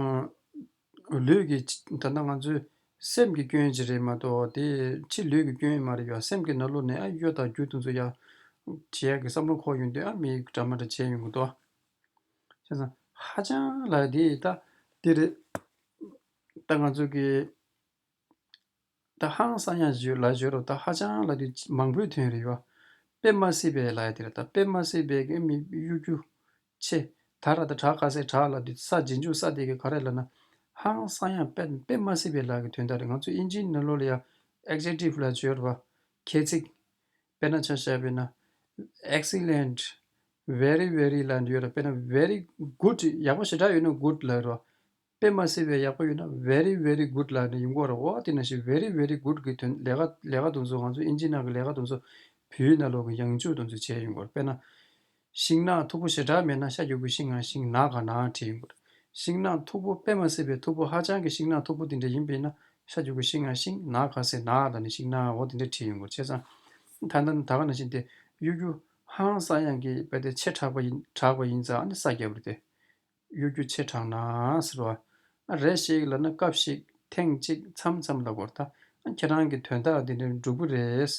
ལུས་ཀྱི། ད་ལྟ་ང་ཚོའི་སེམས་ཀྱི་སྐྱོན་ཅིག་རེད་མ་གཏོགས་དེ་ཕྱི་ལུས་ཀྱི་སྐྱོན་མ་རེད་ཡོ། སེམས་ཀྱི་ནང་ལོགས་ནས་ཨ་གཡོ་དང་སྒྱུ་དེ་ཚོ་ཡ་བྱེད་ཡག་གི་བསམ་བློ་འཁོར་ཡོང་དུས་ཨ་མི་འདྲ་མི་འདྲ་བྱས་ཡོང་གི་འདུག། བྱས་ཙང་ཧ་ཅང་ལ་དེ་ད་དེ་རེད། ད་ང་ཚོ་གི་ད་ཧང་སང་ཡང་བརྗོད་ལ་བརྗོད་རོགས། ད་ཧ་ཅང་ལ་དེ་མང་པོའི་དོན་རེད་ཡོད། དཔེ་མ་སྲིད་པའི་ལ་དེ་རེད། ད་དཔེ་མ་སྲིད་པའི་གི་མི་གཡོ་སྒྱུ་ཆེ་དྲགས་ར། ད་དྲག་ཁ་སེ་དྲག་ལ་དེ་ས་རྗེས་འཇུག་ས་དེ་གི་ག་རེ་ལབ་ན། ཧང་སང་ཡང་དཔེ་དཔེ་མ་སྲིད་པའི་ལ་གི་དོན་དག་རེད། ང་ཚོ་དབྱིན་ཇིའི་ནང་ལོགས་ལ་ཡ་ཨེག་ཇེག་ཊིབ་ལ་བརྗོད་རོགས། ཁྱད་ཚིག་དཔེར་ན་ཆ་བཞག་པ་ཡིན་ན། Excellent, very very ལབ་ཡོད་ར། དཔེར་ན་very good ཡག་པོ་ཞེ་དྲག་ཡོད་ན་good ལབ་ར། དཔེ་མ་སྲིད་པའི་ཡག་པོ་ཡོད་ན་very very good ལབ་ནས་ཡོང་གི་རེད། འོ་དེ་ནང་བཞིན་very very good གི་དོན་ལས་ཀ་ལས་ཀ་དེ་ཚོ་ང་ཚོ་དབྱིན་ཇི་ནང་གི་ལས་ཀ་དེ་ཚོ་བོད་ནང་ལོགས་ཀྱི་ཡང་བསྐྱར་དེ་ཚོ་བྱས་ཡོང་གི་རེད། དཔེར་ན། ཤིང་ནགས་མཐུག་པོ་ཞེ་དྲག་མེད་ན་ཤ་རྒྱུག་གུ་ཤིང་ང་ཤིང་ནགས་ག་ནགས་བྲིས་ཡོང་གི་རེད། ཤིང་ནགས་མཐུག་པོ་དཔེ་མ་སྲིད་པའི་མཐུག་པོ་ཧ་ཅང་གི་ཤིང་ནགས་མཐུག་པོ་དེ་འདྲ་ཡིན་པ་ཡིན་ན་ཤ་རྒྱུག་གུ་ཤིང་ང་ཤིང་ནགས་ག་སེ་ནགས་ལ་ནི་ཤིང་ནགས་འོ་དེ་འདྲ་བྲིས་ཡོང་གི་རེད། བྱས་ཙང་ད་ལྟ་ད་ག་ནང་བཞིན་དེ་གཡོ་སྒྱུ་ཧང་སང་ཡང་གི་དཔེ་དེ་ཆེ་དྲགས་པ་ཡིན་དྲགས་པ་ཡིན་ཙང་ཨ་ནི་ས་རྒྱབ་རེད་དེ། གཡོ་སྒྱུ་ཆེ་དྲགས་ན་ཟེར་བ། ཨ་རེ་ཞིག་ལབ་ན་སྐབས་ཤིག་ཐེངས་གཅིག་མཚམས་མཚམས་ལབ་དགོས་རེད་ད། ཨ་ཁྱེད་རང་གི་དོན་དག་འདི་འདྲ་འགྲུབ་ཀྱི་རེད།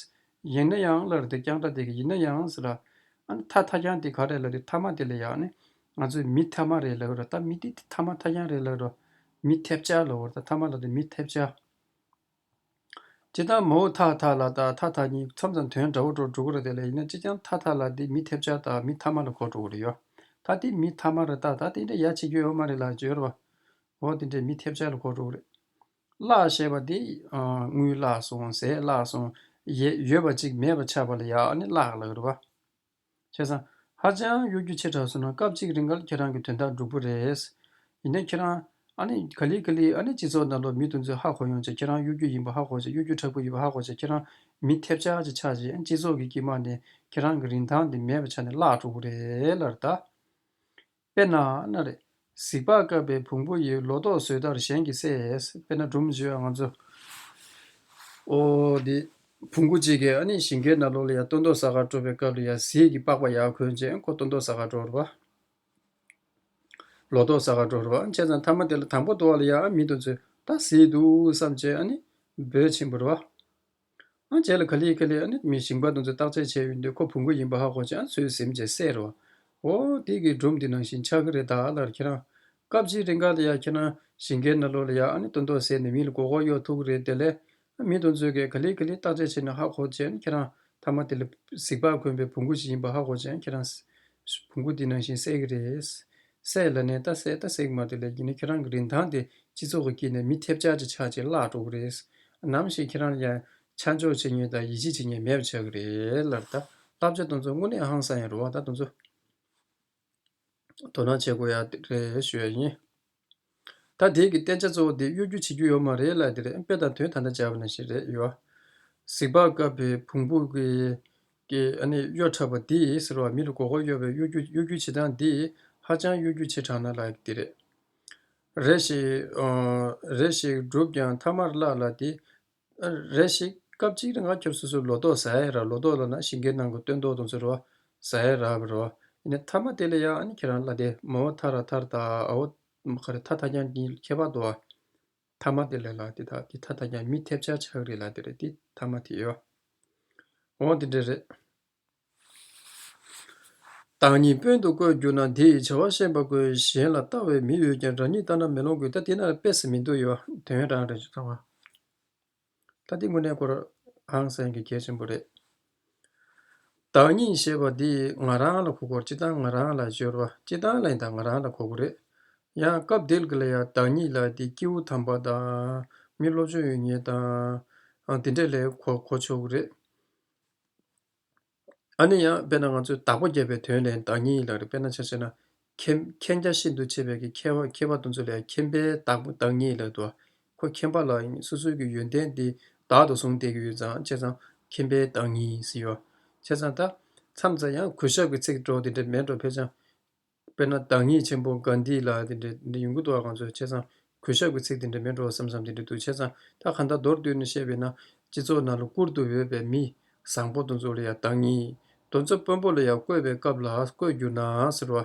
ཡིན་ན་ཡང་ལབ་རེད་དེ། རྐྱང་སྒྲ་དེ་གི་ཡིན་ན་ཡང་ཟེར་ལ། ཨ་ནི་ཐ་ཐ་རྐྱང་དེ་ག་རེ་ལབ་དུས་ཐ་མ་དེ་ལ་ཡང་ནི་ང་ཚོས་མི་ཐ་མ་རེད་ལབ་རེད་ད། མི་དེ་ཐ་མ་ཐ་རྐྱང་རེད་ལབ་རེད། མི་ཐེབས་ཆག་ལབ་རེད་ད། ཐ་མ་ལབ་དུས་མི་ཐེབས་ཆག། ཇི་ལྟར་མའོ་ཐ་ཐ་ལ་ད་ཐ་ཐ་གཉིས་མཚམས་མཚམས་དོན་འདྲ་བོ་འགྲོ་འགྲོ་གི་རེད་དེ་ལ། ཡིན་ན་ཅི་ཀྱང་ཐ་ཐ་ལ་དེ་མི་ཐེབས་ཆག་དང་མི་ཐ་མ་ལ་གོ་འགྲོ་གི་རེད་ཡོ། ད་དེ་མི་ཐ་མ་རེད་ད། ད་དེ་འདྲ་ཡ་བྱེད་རྒྱུ་ཡོད་མ་རེད་ལ་བརྗོད་རོ། འོ་དེ་འདྲའི་མི་ཐེབས་ཆག་ལ་གོ་འགྲོ་གི་རེད། བརླག་ཞེས་པ་དེ་ཨ་དངུལ་བརླག་སོང་ཟས་བརླག་སོང་། ཡེ་ཡོད་པ་ཅིག་མེད་པ་ཆགས་པ་ལ་ཡ་ཨ་ནི་བརླག་ལབ་ཀྱི་རེད་བ། བྱས་ཙང་ཧ་ཅང་གཡོ་སྒྱུ་ཆེ་དྲགས་སོང་ན་སྐབས་གཅིག་རིང་ག་ལ་ཁྱེད་རང་གི་དོན་དག་འགྲུབ་ཀྱི་རེད། ཡིན་ནའི་ཁྱེད་རང་ཨ་ནི་ག་ལེ་ག་ལེ་ཨ་ནི་སྤྱི་ཚོགས་ནང་ལོགས་མི་དེ་ཚོས་ཧ་གོ་ཡོང་བྱས་ཁྱེད་རང་གཡོ་སྒྱུ་ཡིན་པ་ཧ་གོ་བྱས། གཡོ་སྒྱུ་དྲག་པོ་ཡིན་པ་ཧ་གོ་བྱས། ཁྱེད་རང་མི་ཐེབས་ཆག་ཅིག་ཆགས་བྱས། ཨ་ནི་སྤྱི་ཚོགས་ཀྱི་དཀྱིལ་མ་ནས་ཁྱེད་རང་གི་རིན་ཐང་དེ་མེད་པ་ཆགས་ནས་བརླག་འགྲོ་གི་རེད་ལབ་རེད་ད། དཔེར་ན་ན་རེ། གཟིག་ལྤགས་བཀབ་པའི་བོང་བུ་ཡིས། ལོ་ཏོག་ཟོས་མཐར་གཞན་གྱིས་བསད། དཔེར་ན་སྒྲུང་བརྗོད་ང་ཚོ། ཨོ་དེ། བོང་བུ་གཅིག་གིས་ཨ་ནི་ཞིང་ཁའི་ནང་ལོགས་ལ་ཡ་སྟོན་ཐོག་ཟ་གར་འགྲོ་བའི་སྐབས་ལ་ཡ་གཟིག་གི་པགས་པ་ཡར་གོན་བྱས་ཁོ་སྟོན་ཐོག་ཟ་གར་འགྲོ་རེད་བ། ལོ་ཏོག་ཟ་གར་འགྲོ་རེད་བ། བྱས་ཙང་མཐའ་མ་དེ་ལ་དང་པོ་དོ་བ་ལ་ཡ་ཨ་མི་དེ་ཚོས་ད་གཟིག་འདུག་བསམ་བྱས་ཨ་ནི་འབོད་ཕྱིན་པ་རེད་བ། ཨ་རྗེས་ལ་ག་ལེ་ག་ལེ་ཨ་ནི་མི་ཞིང་པ་དེ་ཚོས་བརྟག་དཔྱད་བྱས་ཡོང་དུས་ཁོ་བོང་བུ་ཡིན་པ་ཧ་གོ་བྱས་ཨ་ཚོས་ཟིན་བྱས་བསད་རོ། འོ་དེ་གི་སྒྲུང་དེ་ནང་བཞིན་ཆགས་ཀྱི་རེད་ད་ལར། ཁྱེད་རང་སྐབས་གཅིག་རིང་ག་ལ་ཡ་ཁྱེད་རང་ཞིང་ཁའི་ནང་ལོགས་ལ་ཡ་ཨ་ནི་སྟོན་ཐོག་ཟས་ནས་མི་ལ་མགོ་སྐོར་གཡོག་ཐུབ་ཀྱི་རེད། དེ་ལས་ཨ་མི་དེ་ཚོས་གི་ག་ལེ་ག་ལེ་བརྟག་དཔྱད་བྱས་ནས་ཧ་གོ་བྱས་ཨ་ནི་ཁྱེད་རང་མཐའ་མ་དེ་ལ་གཟིག་ལྤགས་གོན་པའི་བོང་བུ་ཞིག་ཡིན་པ་ཧ་གོ་བྱས་ཨ་ནི་ཁྱེད་རང་བོང་བུ་དེ་ནང་བཞིན་བསད་ཀྱི་རེད། བསད་ལ་ནས་ད་བསད་ད་བསད་ཀྱི་མ་རེད་དེ་ལས་ཡིན་ནའི་ཁྱེད་རང་གི་རིན་ཐང་དེ་སྤྱི་ཚོགས་ཀྱི་དཀྱིལ་ནས་མི་ཐེབས་ཆག་ཅིག་ཆགས་བྱས་བརླག་འགྲོ་གི་རེད། ནམ་ཞིག་ཁྱེད་རང་ལ་ཡང་ཆ་འཇོག་བྱེད་མཁན་དང་ཡིད་ཆེས་བྱེད་མཁན་མེད་པ་ཆགས་ཀྱི་རེད་ལར། ད་བསླབ་བྱ་དེ་ཚོ་དངོས་གནས་ཧང་སང་ཡང་རེད་བ། ད་དེ་ཚོ་དོ་སྣང་བྱེད་དགོས་ཡ་རེད་ཞུ་ཡ་ཡིན། ད་དེ་གི་བསྟན་བྱ་གཙོ་བོ་དེ་གཡོ་སྒྱུ་བྱེད་རྒྱུ་ཡོད་མ་རེད་ལ་དེ་རེད། དཔེ་དང་དོན་ད་ལྟ་སྦྱར་བ་ནང་བཞིན་རེད་ཡོད། གཟིག་ལྤགས་བཀབ་པའི་བོང་བུ་གི་གི་ཨ་ནི་གཡོ་འཁྲབ་པ་འདི་ཟེར་བ། མི་ལ་མགོ་སྐོར་གཡོག་པའི་གཡོ་སྒྱུ་གཡོ་སྒྱུ་བྱེད་སྟངས་འདི་ཧ་ཅང་གཡོ་སྒྱུ་ཆེ་དྲགས་ན་ལ་དེ་རེད། རེ་ཞིག་ཨ་རེ་ཞིག་བསྒྲུབས་ཀྱང་ཐ་མར་བརླག་ལ་དེ། རེ་ཞིག་སྐབས་གཅིག་རིང་ང་ཁྱོད་སོ་སོའི་ལོ་ཏོག་ཟ་ཡ་ར། ལོ་ཏོག་ལ་ན་ཞིང་ཁའི་ནང་གི་སྟོན་ཐོག་དེ་ཚོ་ར་ཟ་ཡ་ར་བ་ར། ཡིན་ནའི་མཐའ་མ་དེ་ལ་ཡ་ཨ་ནི་ཁྱེད་རང་ལ་དེ་མ་འོ་ཐ་ར་ཐར་ད་ཨ་འོ་ག་རེ་ཐ་ཐ་རྐྱང་གཉིས་ཁྱད་པར་འདུག་ཨ། མཐའ་མ་དེ་ལ་ལ་དེ་ད་དེ་ཐ་ཐ་རྐྱང་མི་ཐེབས་ཆག་ཆགས་རེད་ལ་དེ་རེད། དེ་མཐའ་མ་དེ་ཡོད། འོ་དེ་འདྲ་རེད། བདག་ཉིད་དཔོན་དུ་བསྐོས་གྱུར་ན། དེ་ཡི་བྱ་བ་ཤེས་པ་དགོས། གཞན་ལ་ལྟ་བའི་མི་ཡོད་ཀྱང་། རང་ཉིད་ལྟ་ན་མེ་ལོང་དགོས། ད་དེ་ན་དཔེ་ཟེར་མི་འདུག་ཡོད། དོན་རང་རེད་ཅེས་ཚང་བ། ད་འདི་དངོས་གནས་ཁོ་རང་ཧང་སང་གི་གལ་ཆེན་པོ་རེད། བདག་ཉིད་ཞེས་པ་འདི་ང་རང་ལ་གོ་དགོས། སྤྱིར་བཏང་ང་རང་ལ་སྦྱོར་བ། སྤྱིར་བཏང་ལ་ཡིན་ད་ང་རང་ལ་གོ་དགོས་རེད། ཡང་སྐབས་འདིར་གི་ལ་ཡང་བདག་ཉིད་ལ་དེ་སྐྱེས་བུ་དམ་པ་དང་། མི་སློབ་སྦྱོང་ཡོད་མཁན་དང་། ཨ་དེ་འདྲས་ལ་གོ་གོ་ཆོག་གི་རེད། ཨ་ནི་ཡང་དཔེར་ན་ང་ཚོས་བདག་པོ་རྒྱབ་པའི་དོན་ལས་བདག་ཉིད་ལ་རེད། དཔེར་ན་ཆ་བཞག་ན། མཁྱེན་མཁྱེན་རྒྱ་ཤིན་ཏུ་ཆེ་བའི་གི་མཁས་པ་མཁས་པ་དེ་ཚོ་ལ་ཡང་མཁྱེན་པའི་བདག་པོ་བདག་ཉིད་ལབ་འདུག་ཁོ་མཁྱེན་པ་ལ་སོ་སོའི་གི་ཡོན་ཏན་དེ་བདག་ཏུ་བཟུང་བསྡད་ཀྱི་ཡོད་ཙང་། བྱས་ཙང་མཁྱེན་པའི་བདག་ཉིད་ཟེར་ཡོད། བྱས་ཙང་ད་མཚམས་མཚམས་ཡང་གུས་ཞབས་ཀྱི་ཚིག་འགྲོ་དེ་འདྲ་མེད་འགྲོ། ཕལ་ཆེར་དཔེར་ན་བདག་ཉིད་ཆེན་པོ་གྷན་དྷི་ལ་དེ་འདྲ་དེ་འདྲ་ཡོང་གི་འདུག་ང་ཚོ་བྱས་ཙང་གུས་ཞབས་ཀྱི་ཚིག་དེ་འདྲ་མེད་འགྲོ་བསམ་བསམ་དེ་འདྲ་འདུག་བྱས་ཙང་ད་གང་ལྟར་མདོར་བསྡུས་ནས་བཤད་པས་ན། སྤྱི་ཚོགས་ནང་ལ་བཀུར་འདོད་ཡོད་པའི་མི་བཟང་པོ་དེ་ཚོ་ལ་ཡང་བདག་ཉིད། དེ་ཚོ་དཔོན་པོ་ལ་ཡང་བསྐོས་པའི་སྐབས་ལ་བསྐོས་གྱུར་ན་ཟེར་བ།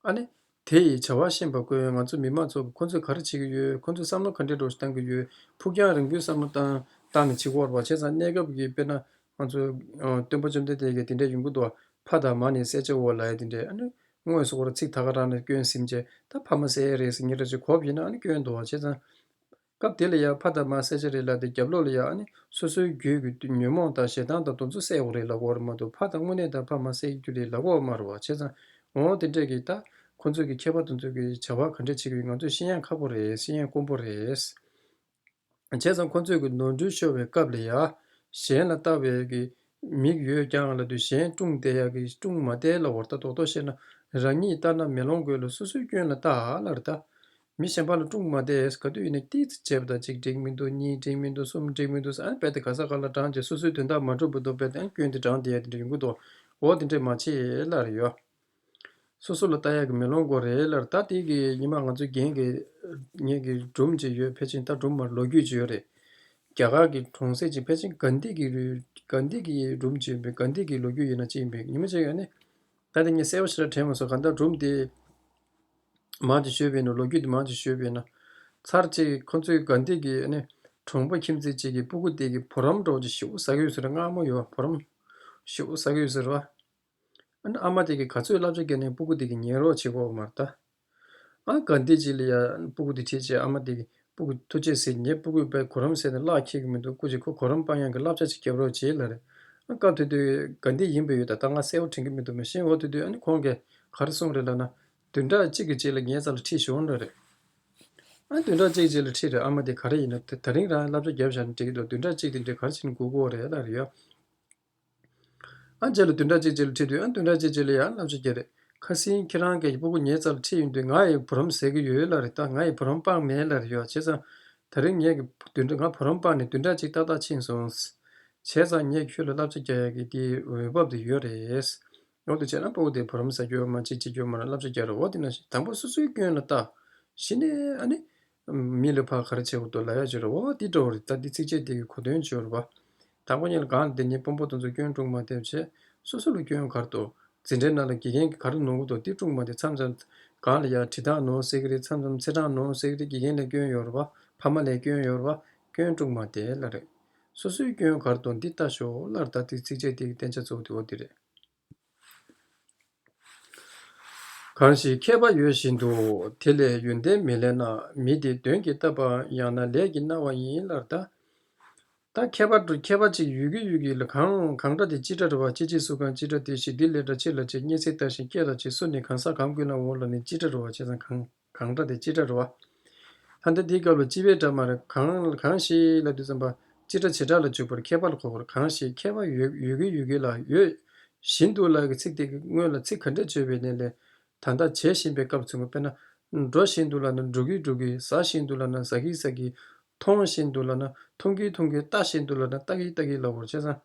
ཨ་ནི། དེ་ཡི་བྱ་བ་ཤེས་པ་དགོས། ང་ཚོ་མི་མང་ཚོ་ཁོ་ཚོས་ག་རེ་བྱེད་ཀྱི་ཡོད། ཁོ་ཚོས་བསམ་བློ་ག་འདྲའི་འདྲ་བོ་ཞིག་བཏང་གི་ཡོད། ཕུགས་རྒྱང་རིང་པོའི་བསམ་བློ་བཏང་བཏང་ནས་བྱེད་ཀྱི་ཡོད་རེད་པ། བྱས་ཙང་གནས་སྐབས་ཀྱི་དཔེར་ན་ང་ཚོ་ཨ་སྟོན་པ་བཅོམ་ལྡན་འདས་ཀྱིས་དེ་འདྲ་ཡོང་གི་འདུག་ཕ་དང་མ་ནི་བསད་བྱ་བོ་ལབ་ཡ་དེ་འདྲ། ཨ་ནི་དངོས་སུ་ཁོ་རང་ཚིག་ད་ག་རང་ནས་སྐྱོན་ཟིན་བྱས། ད་ཕ་མ་བསད་ཡ་རེད་ཟེར་ཉེ་ར་ཅིག་གོ་བ་ཡིན་ན་ཨ་ནི་སྐྱོན་འདུག་བ། བྱས་ཙང་། སྐབས་དེ་ལ་ཡང་ཕ་དང་མ་བསད་བྱ་རེད་ལབ་དེ་རྒྱབ་ལོགས་ལ་ཡང་ཨ་ནི་སོ་སོའི་རྒྱུད་ཀྱི་ཉོན་མོངས་དང་ཞེ་སྡང་དང་དེ་ཚོ་བསད་དགོས་རེད་ལབ་ཀྱི་ཡོད་རེད་མ་གཏོགས། ཕ་དང་དངོས་གནས་དང་ཕ་མ་བསད་རྒྱུ་རེད་ལབ་ཀྱི་ཡོད་མ་རེད་བ། བྱས་ཙང་འོ་དེ་འདྲས་ཀྱི་ད་ཁོ་ཚོས་ཀྱི་མཁས་པ་དེ་ཚོས་ཀྱི་བྱ་བ་ག་འདྲས་བྱེད་ཀྱི་ཡོད་ང་ཚོས་ཤེས་ཡ་ཁག་པོ་རེད། ཤེས་ཡ་དཀོན་པོ་རེད། བྱས་ཙང་ཁོ་ཚོས་ཀྱི་ནོར་འཁྲུལ་ཤོར་བའི་སྐབས་ལ་ཡང་གཞན་ལ་ལྟ་བའི་གི་མིག་ཡོད་ཀྱང་ལབ་དུས་གཞན་དཀྲུགས་བསྡད་ཡ་གི་དཀྲུགས་མ་བསྡད་ལབ་ཀྱི་ཡོད་རེད། ད་རྡོག་རྡོག་བཤད་ན་རང་ཉིད་ལྟ་ན་མེ་ལོང་དགོས་ལ་སོ་སོའི་སྐྱོན་ལ་ལྟ་ལབ་རེད་ད། མི་གཞན་པ་ལ་དཀྲུགས་མ་བསྡད། ག་དུས་ཡིན་ནའི་ཏོག་ཙམ་བྱས་པ་དང་གཅིག་འགྲིག་མི་འདུག་གཉིས་འགྲིག་མི་འདུག་གསུམ་འགྲིག་མི་འདུག་ཟེར། ཨ་ནི་རྦད་དེ་ག་ས་ག་ལ་བགྲངས་བྱས་སོ་སོའི་དོན་དག་མ་འགྲུབ་པ་འདུག་རྦད་དེ་ཨ་ནི་སྐྱོན་དེ་བགྲངས་བསྡད་ཡ་དེ་འདྲ་ཡོང་གི་འདུག་འོ་དེ་འདྲས་མ་བྱེད་ལབ་རེད་ཡ། སོ་སོ་ལ་ལྟ་ཡག་གི་མེ་ལོང་དགོས་རེད་ལབ་རེད། ད་དེ་གི་ཉི་མ་ང་ཚོའི་རྒན་གྱི་ངེད་ཀྱི་སྒྲུང་ཅིག་ཡོད། ཕལ་ཆེར་ད་སྒྲུང་མ་རེད། ལོ་རྒྱུས་ཅིག་ཡོད་རེད། རྒྱ་གར་གྱི་གྲོང་གསེབ་ཅིག་ཕལ་ཆེར་གྷན་དྷི་གི་རུ་གྷན་དྷི་གི་སྒྲུང་ཅིག་ཡིན་པས། གྷན་དྷི་གི་ལོ་རྒྱུས་ཡིན་ན་ཅིག་ཡིན་པས། ཉི་མ་ཅིག་ཡོད་ནི། ད་དེ་ངས་གསལ་པོ་ཞེ་དྲག་དྲན་མ་སོང་། གང་ལྟར་སྒྲུང་དེ་མང་ཅིག་ཤོད་པས་ན། ལོ་རྒྱུས་དེ་མང་ཅིག་ཤོད་པས་ན། ཚར་གཅིག་ཁོ་ཚོའི་གྷན་དྷི་གི་ནི་གྲོང་པ་ཁྱིམ་མཚེས་གཅིག་གི་སྤུ་གུ་དེ་གི་བུ་རམ་འདྲ་བོ་ཅིག་ཞེ་པོ་ཟ་གི་ཡོད་ས་རེད། མངར་མོ་ཡོད་བུ་རམ་ཞེ་པོ་ཟ་གི་ཡོད་ས་རེད་བ། ཨ་ནི་ཨ་མ་དེ་གིས་ག་ཚོད་བསླབ་བྱ་བརྒྱབ་ནའི་སྤུ་གུ་དེ་གིས་ཉན་རོགས་བྱེད་ཀྱི་ཡོད་མ་རེད་ད། ཨ་གྷན་དྷི་ཇི་ལ་ཡ་སྤུ་གུ་དེ་ཁྲིད་བྱས། ཨ་མ་དེ་གིས་སྤུ་གུ་ཐུགས་རྗེ་ཆེ། ངའི་སྤུ་གུས་དཔེ་གུ་རམ་བཟས་ནས་གླགས་འཁྱེར་གྱི་མི་འདུག་སྐུ་མཁྱེན། ཁོ་གུ་རམ་སྤང་ཡག་གི་བསླབ་བྱ་ཅིག་རྒྱབ་རོགས་བྱེད་ལབ་རེད། ཨ་སྐབས་དེ་དུས་གྷན་དྷི་ཡིན་པ་ཡོད་ད། ད་ང་གསལ་པོ་དྲན་གྱི་མི་འདུག་མི་ཤེས། འོ་དེ་དུས་ཨ་ནི་ཁོང་གིས་ག་རེ་གསུངས་རེད་ལབ་ན། བདུན་ཕྲག་གཅིག་གི་རྗེས་ལ་ངའི་རྩ་ལ་ཁྲིད་ཤོག་འདྲ་རེད། ཨ་བདུན་ཕྲག་གཅིག་རྗེས་ལ་ཁྲིད་རེད། ཨ་མ་དེ་ག་རེ་ཡིན་ན་དེ་ད་རིང་རང་བསླབ་བྱ་བརྒྱབ་བཞག་ན་འགྲིག་གི་འདུག་བདུན་ཕྲག་གཅིག་དེ་འདྲའི་ག་རེ་བྱས་ནས་སྒུག་དགོས་རེད་ལབ་རེད་ཡ། ཨ་རྗེས་ལ་བདུན་ཕྲག་གཅིག་རྗེས་ལ་ཁྲིད་དུས། ཨ་བདུན་ཕྲག་གཅིག་རྗེས་ལ་ཡང་བསླབ་བྱ་བརྒྱབ་རེད། ཁ་སང་ཁྱེད་རང་གི་སྤུ་གུ་ངའི་རྩ་ལ་ཁྲིད་ཡོང་དུས་ང་ཡི་བུ་རམ་ཟ་གི་ཡོད་ལབ་རེད་ད། ང་ཡི་བུ་རམ་སྤངས་མེད་ལབ་རེད་ཡ། བྱས་ཙང་ད་རིང་ངས་ཀྱི་བདུན་ཕྲག་ང་བུ་རམ་སྤངས་ནས་བདུན་ཕྲག་གཅིག་ཏག་ཏག་ཕྱིན་སོང་། བྱས་ཙང་ངས་ཁྱོད་ལ་བསླབ་བྱ་རྒྱག་ཡག་གི་དེའི་འོས་བབ་དེ་ཡོད་རེད། འོ་དེ་བྱས་ན་སྤུ་གུ་དེ་བུ་རམ་ཟ་རྒྱུ་ཡོད་མ་རེད། ཅིག་བྱེད་རྒྱུ་ཡོད་མ་རེད། བསླབ་བྱ་རྒྱག་རོགས། འོ་དེ་ནང་བཞིན་དང་པོ་སོ་སོའི་སྐྱོན་ལ་ལྟ། གཞི་ནས་ཨ་ནི། མི་ལ་ཕར་ག་རེ་བྱེད་དགོས་འདུག་ལབ་ཡག་ཅིག་རེད། འོ་འདི་འདྲ་བོ་རེད། ད་འདི་ཚིགས་བཅད་འདི་གི་གོ་དོན་ཅིག་ཡོད་རེད་པ། དང་པོ་ཉིད་ལ་གང་ལ་དེ་ཉིད་དཔོན་པོ་དེ་ཚོ་སྐྱོན་དཀྲུགས་མ་བསྡད་བྱས། སོ་སོ་ལ་སྐྱོན་ག་རེ་འདུག་འཛིན་གྲྭའི་ནང་ལ་དགེ་རྒན་གྱིས་ག་རེ་ནོར་གི་འདུག་འདི་དཀྲུགས་མ་བསྡད། མཚམས་མཚམས་གང་ལ་ཡ་འབྲི་སྟངས་ནོར་སྲིད་ཀྱི་རེད། མཚམས་མཚམས་ཚེས་གྲངས་ནོར་སྲིད་ཀྱི་རེད། དགེ་རྒན་ལ་སྐྱོན་ཡོད་རེད་པ། ཕ་མ་ལ་སྐྱོན་ཡོད་རེད་པ། སྐྱོན་དཀྲུགས་མ་བསྡད་ལབ་རེད། སོ་སོའི་སྐྱོན་ག་རེ་འདུག་འདི་ལྟ་ཤོག་ལབ་རེད། ད་འདི་ཚིགས་བཅད་འདི་གི་བསྟན་བྱ་གཙོ་བོ་དེ་འོ་འདི་རེད། གང་ཞིག་མཁས་པ་ཡོད་བཞིན་དུ། དེ་ལས་ཡོན་ཏན་མི་ལེན་ན། མི་དེ་གདོན་གྱིས་བཏབ་པའམ་ཡང་ན་ལས་ཀྱིས་མནར་བ་ཡིན་ལབ་རེད་ད། ད་མཁས་པ་འདྲ་མཁས་པ་ཅིག་ཡོད་ཀྱི་ཡོད་ཀྱི་ལ། གང་གང་འདྲ་དེ་ཅི་འདྲ་རེད་བ། ཅི་ཅིག་སུ་གང་ཅི་འདྲ་དེ་ཞིག་འདི་ལས་འདྲ་ཅི་ལ་ཅི། སྙེད་ཚིག་ལྟར་ཞིང་སྐད་ལ་ཅི། སུ་ནི་གང་ཟག་གང་ཀུན་ལའོ་ལབ་ནས་ཅི་འདྲ་རེད་བ། བྱས་ཙང་གང་གང་འདྲ་དེ་ཅི་འདྲ་རེད་བ། ད་ལྟ་འདིའི་སྐབས་ལ་ཅི་བས་འདྲ་མ་རེད། གང་གང་ཞིག་ལབ་དུས་ཙམ་པ་ཅི་འདྲ་བྱེ་བྲག་ལ་འཇུག་པར་མཁས་པ་ལ་གོ་དགོས་རེད། གང་ཞིག་མཁས་པ་ཡོད་ཡོད་ཀྱི་ཡོད་ཀྱི་ལ། ཡོད་བཞིན་དུ་ལབ་ཀྱི་ཚིག་དེ་གི་སྔོན་ལ་ཚིག་ག་འདྲ་བརྗོད་པའི་ནས་ལས། ད་ལྟ་བྱེད་བཞིན་པའི་སྐབས་ཚུན་པ། དཔེར་ན། འགྲོ་བཞིན་དུ་ལབ་ན་འགྲོ་གི་འགྲོ་གི། ཟ་བཞིན་དུ་ལབ་ན་ཟ་གི་ཟ་གི། མཐོང་བཞིན་དུ་ལབ་ན་མཐོང་གི་མཐོང་གི། ལྟ་བཞིན་དུ་ལབ་ན་ལྟ་གི་ལྟ་གི་ལབ་དགོས་རེད། བྱས་ཙང་།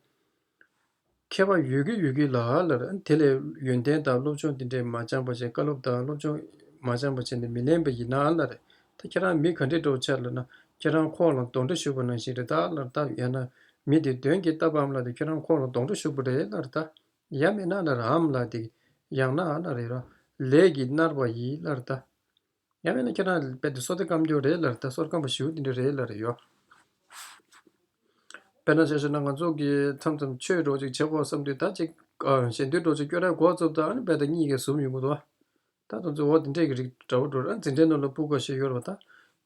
མཁས་པ་ཡོད་ཀྱི་ཡོད་ཀྱི་ལ་ལབ་རེད། དེ་ལས་ཡོན་ཏན་དང་སློབ་སྦྱོང་དེ་འདྲས་མ་སྦྱངས་པ་བྱས། བཀའ་སློབ་དང་སློབ་སྦྱོང་མ་སྦྱངས་པ་བྱས་ནས་མི་ལེན་པ་ཡིན་ན་ལབ་རེད། ད་ཁྱེད་རང་མི་ག་འདྲས་འདྲ་བོ་ཆགས་ལབ་ན། ཁྱེད་རང་ཁོག་ལ་གདོན་འདྲེ་ཞུགས་པ་ནང་བཞིན་རེད་ད་ལབ་རེད། ད་ཡང་ན་མི་དེ་གདོན་གྱིས་བཏབ་པའམ་ལབ་དེ་ཁྱེད་རང་ཁོག་ལ་གདོན་འདྲེ་ཞུགས་པ་རེད་ལབ་རེད་ད། ཡང་མིན་ན་ལབ་རེད། འམ་ལབ་དེ་ཡང་ན་ལབ་རེད་ར། ལས་ཀྱིས་མནར་བ་ཡིན་ལབ་རེད་ད། ཡང་མིན་ན་ཁྱེད་རང་དཔེ་དེ་སོ་ཏེ་སྐམ་རྒྱུ་རེད་ལབ་རེད་ད། སོ་སྐམ་པ་ཞེ་པོ་དེ་འདྲ་རེད་ལབ་རེད་ཡོ། དཔེར་ན་ཆ་བཞག་ན་ང་ཚོ་གིས་མཚམས་མཚམས་ཆོས་འདྲ་བོ་ཅིག་བྱེད་དགོས་བསམ་དུས། ད་ཅིག་ ཨ་གཞན་དོན་འགྲོ་ཆེད་སྐྱོ་ར་འགོ་བཙུགས་དང་ཨ་ནི་རྦད་དེ་གཉིད་ཀྱིས་ཟུམ་ཡོང་གི་འདུག་ད་དེ་ཚོ་འོ་དེ་འདྲས་ཀྱི་རིགས་འདྲ་བོ་འགྲོ་ར། འཛིན་གྲྭའི་ནང་ལ་སྤུ་ག་ཞིག་ཡོད་རེད་པ། ད་